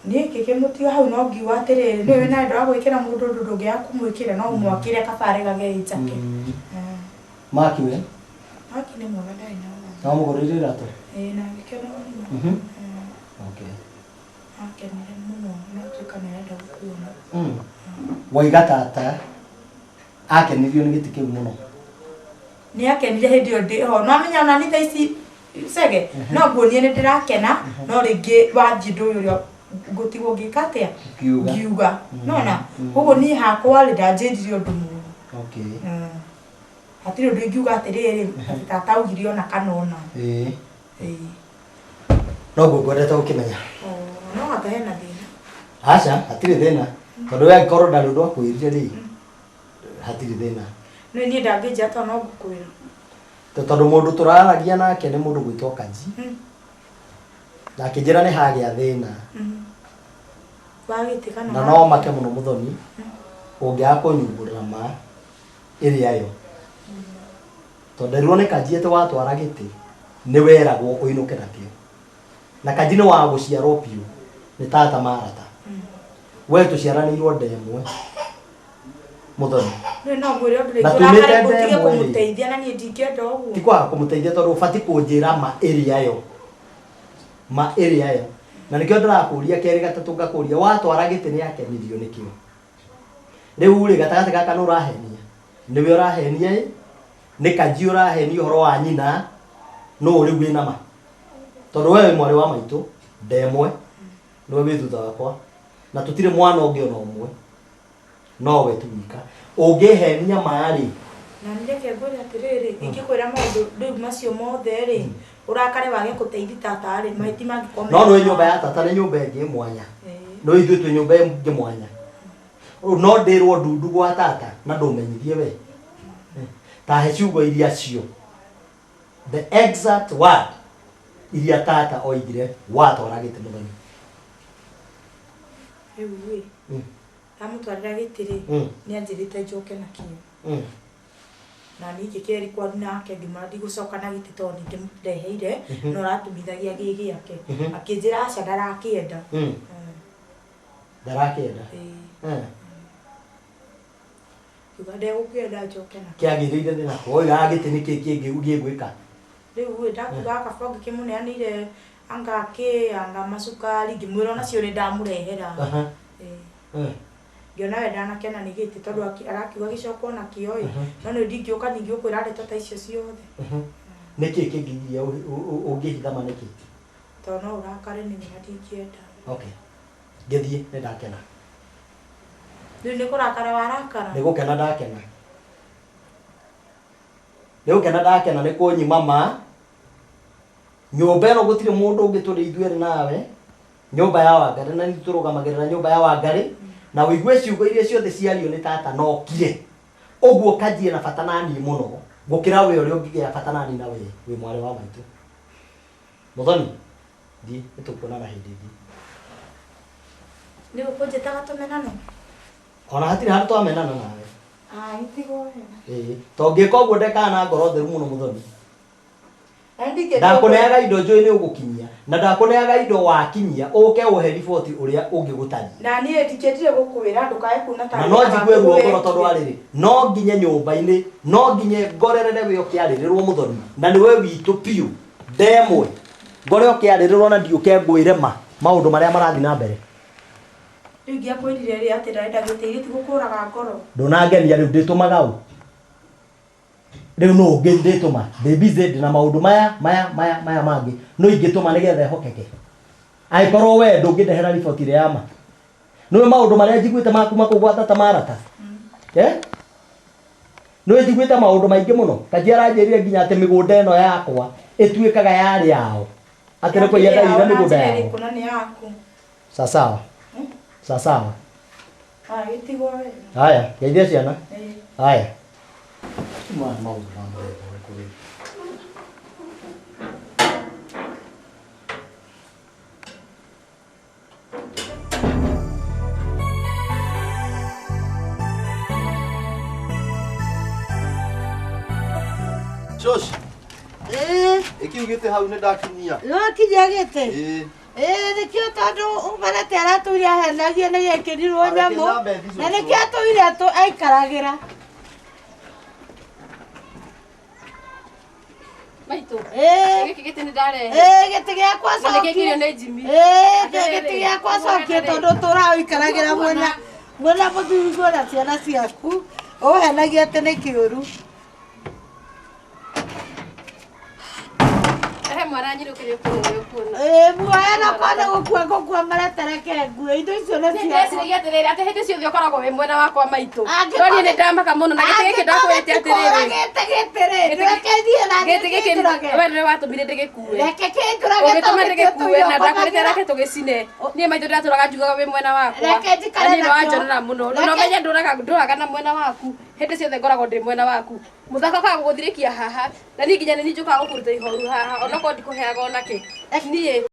Niĩ ngĩkĩmũtiga hau no ngiuga atĩrĩrĩ nĩwe wĩna wendo wa gwĩkĩra mũndũ ũndũ ndũngĩaga kũmwĩkĩra no ũmwakĩre kaba aregage ĩ njake. Maki we Maki nĩ mwega ndarĩ na ũru. no mũgũrĩre iratũ Ĩĩ na agĩkena mũno. Okay. Akenire mũno na atuĩka nĩ arenda gũkuona. Waiga tata akenirio nĩ gĩtĩ kĩu mũno Nĩ akenire hĩndĩ ĩyo ndĩ ho. No amenya ona niĩ thaa ici Cege no nguonie nĩ ndĩrakena no rĩngĩ wathiĩ ndũĩ ũrĩa ngũtigwo ngĩka atĩa Ngiuga. ngiuga nona koguo niĩ hakwa rĩ ndanjĩrire ũndũ mũru. Okay. Hatirĩ ũndũ ingiuga atĩrĩrĩ atĩ tata augire ona kana ona. Ĩĩ. Ĩĩ. Noguo ngwendete gũkĩmenya. No anga hena thĩna. Aca hatirĩ thĩna tondũ we angĩkorwo ndarĩ ũndũ akwĩrire rĩ hatirĩ thĩna. No niĩ ndangĩnjĩra tondũ no ngũkwĩra. Tondũ mũndũ tũraragia nake nĩ mũndũ gwĩtwo Kaji na akĩnjĩra nĩ hagĩa thĩna Wa gĩtĩ kana na wa- no make mũno mũthoni ũngĩaga kũnyumbũrĩra ma ĩrĩa yo tondũ nderirwo nĩ Kaji atĩ watwara gĩtĩ nĩ weragwo ũinũke nakĩo na Kaji nĩ wa gũciarwo biũ nĩ tata marata we tũciaranĩirwo nda ĩmwe mũthoni Nĩ no ngwĩre ũndũ Na rĩngĩ tumĩte ũrakare nda ũtige ĩmwe rĩ. kũmũteithia na niĩ ndingĩenda ũguo. ti kwaga kũmũteithia tondũ ũbatiĩ kũnjĩra ma ĩrĩa yo ma ĩrĩa yo na nĩkĩo ndĩrakũria kerĩ gatatũ ngakũria watwara gĩtĩ nĩ akenirio nĩkĩo rĩu rĩ gatagatĩ gaka nĩ ũrahenia nĩwe ũrahenia ĩ nĩ Kaji ũrahenia ũhoro wa nyina nũ rĩu wĩna ma tondũ we wĩ mwarĩ wa maitũ nda ĩmwe nĩwe wĩ thutha wakwa na tũtirĩ mwana ũngĩ ona ũmwe nowe tu wika ũngĩhenia ma rĩ Na nĩ reke ngwĩre atĩrĩrĩ ingĩkwĩra maũndũ rĩu macio mothe rĩ ũrakare wage kũteithia tata rĩ mahĩti mangĩkorwo no nĩ nyũmba ya tata nĩ nyũmba ĩngĩ mwanya no ithuĩ twĩ nyũmba ĩngĩ mwanya no ndĩrwo ndundu gwa tata na ndũmenyithie we tahe ciugo iria cio the exact word iria tata oigire watwara gĩtĩ mũthoni Rĩu rĩ ndamũtwarĩra gĩtĩ rĩ nĩ anjĩrĩte njoke nakĩo na niĩ ngĩkĩrĩ kwa nake ngĩmwĩra ndigũcoka na gĩtĩ tondũ nĩ ndĩmũreheire no ũratumithagia gĩ gĩake akĩnjĩra aca ndarakĩenda. Ndarakĩenda. Kiuga ndegũkĩenda njoke nakĩo. Kĩagĩrĩire thĩna woigaga gĩtĩ nĩkĩ kĩngĩ gĩgwĩka Rĩu rĩ ndakuga kaba ngĩkĩmũneanĩire anga kĩ anga macukari ngĩmwĩra onacio nĩ ndamũrehera. Ngĩona we ndanakena nĩ gĩtĩ tondũ arakiuga gĩcokwo nakĩo ĩ no nĩ ndingĩũka ningĩ ũkwĩra ndeto ta icio ciothe. Nĩkĩ kĩngĩgiria ũngĩhitha ma nĩkĩ? Tondũ no ũrakare nĩwe na ndingĩenda. Okay. Ngĩthiĩ nĩ ndakena. Rĩu nĩ kũrakara warakara? Nĩ gũkena ndakena. Nĩ gũkena ndakena nĩ kũnyima ma nyũmba ĩno gũtirĩ mũndũ ũngĩ tũrĩ ithuĩ erĩ nawe nyũmba ya Wangarĩ na nithuĩ tũrũgamagĩrĩra nyũmba ya Wangarĩ na ũigue ciugo iria ciothe ciario nĩ tata no kire ũguo Kaji ena bata na niĩ mũno gũkĩra we ũrĩa ũngĩgĩa bata na niĩ na we wĩ mwarĩ wa maitũ mũthoni Thiĩ nĩtũkuonana hĩndĩ ĩngĩ. Nĩ ũkũnjĩtaga tũmenane? Ona hatirĩ handũ twamenana nawe. Ai, tigwo wega. Ĩĩ, to ngĩka ũguo ndekaga na ngoro theru mũno mũthoni. Na ndingĩenda Ndakũneaga indo njũĩ nĩ ũgũkinyia na ndakũneaga indo wakinyia ũke ũhe riboti ũrĩa ũngĩ gũtariĩ. Na niĩ ndingĩendire gũkwĩra ndũkae kuona ta Na no njigue ruo ngoro tondũ wa rĩrĩ no nginye nyũmba-inĩ no nginye ngorerere we ũkĩarĩrĩrwo mũthoni na nĩwe witũ piũ ndemwe ngore ũkĩarĩrĩrwo na ndiũke ngwĩre ma maũndũ marĩa marathiĩ na mbere. Rĩu ingĩakwĩrire rĩ atĩ ndarenda gĩtĩ gĩtigũkũraga ngoro. Ndũnangenia rĩu ndĩtũmaga ũ rĩu nũ ũngĩ ndĩtũma ndĩ busy ndĩna maũndũ maya maya maya maya mangĩ no ingĩtũma nĩgetha ehokeke angĩkorwo we ndũngĩndehera riboti ĩrĩa ya ma nĩũĩ maũndũ marĩa njiguĩte maku makũu gwa tata marata eh nĩũĩ njiguĩte maũndũ maingĩ mũno kanji aranjĩrire nginya atĩ mĩgũnda ĩno yakwa ĩtuĩkaga yarĩ yao atĩ nĩ kũiya ndaiyire mĩgũnda yao. Ĩrĩkũ na nĩ yaku. Sasawa sasawa. Aya gĩtigwo wega. Haya geithia ciana. Ĩĩ. Haya maya nĩ maũndũ ma mũthemba ũrĩkũ rĩu? Shosh. Ĩĩ. Ĩkiu gĩtĩ hau nĩ ndakinyia. Nĩwakinyia gĩtĩ? Ĩĩ. Ĩĩ nĩkĩo tondũ Marete aratũire ahenagia nĩ gĩekĩrirwo nyamũ Areke nyambe na nĩkĩo atũire aikaragĩra. Maitũ. Ĩĩ. Gĩkĩ gĩtĩ nĩ ndarehe. Ĩĩ gĩtĩ gĩakwa Na nĩkĩo cokie. kĩrio nĩ Jimmy. Ĩĩ Atĩrĩrĩ, gĩtĩ gĩakwa cokie atĩrĩrĩ. tondũ ũtũraga ũikaragĩra mwena mwena mũthuriguo na ciana ciaku ũhenagia atĩ nĩ kĩũru. Ehe mwana nyirũkĩrie kũu ũkuona. Ĩĩ muoya na kwa nĩ gũkua ngũkua Marete reke ngue indo icio nĩ ciakwa. Ndeciragia atĩrĩrĩ atĩ hĩndĩ ciothe ũkoragwo wĩ mwena wakwa maitũ. Angĩkorwo- No niĩ nĩ ndamaka mũno na gĩtĩ gĩkĩ ndakwĩrĩte atĩrĩrĩ. Angĩkorwo gĩtĩ rĩ, reke thiĩ na niĩ Gĩtĩ gĩkĩ kĩnjũrage. we nĩwe watũmire ndĩgĩkue. Reke kĩnjũrage Ũgĩtũma tondũ ndĩgĩkue na gĩtĩ ndakwĩrĩte ũkomagĩra. reke tũgĩcine. Niĩ maitũ ndĩratũraga njugaga wĩ mwena wakwa. Reke njikare Na niĩ nakĩo. nĩwanjonora mũno. Reke- Na ũmenye ndũraga na mwena waku. Hĩndĩ ciothe ngoragwo ndĩ mwena waku. Mũthako ũkaga gũgũthirĩkia haha na niĩ nginya nĩ niĩ njũkaga gũkũruta ihoru haha onokorwo ndikũheaga onakĩ. Niĩ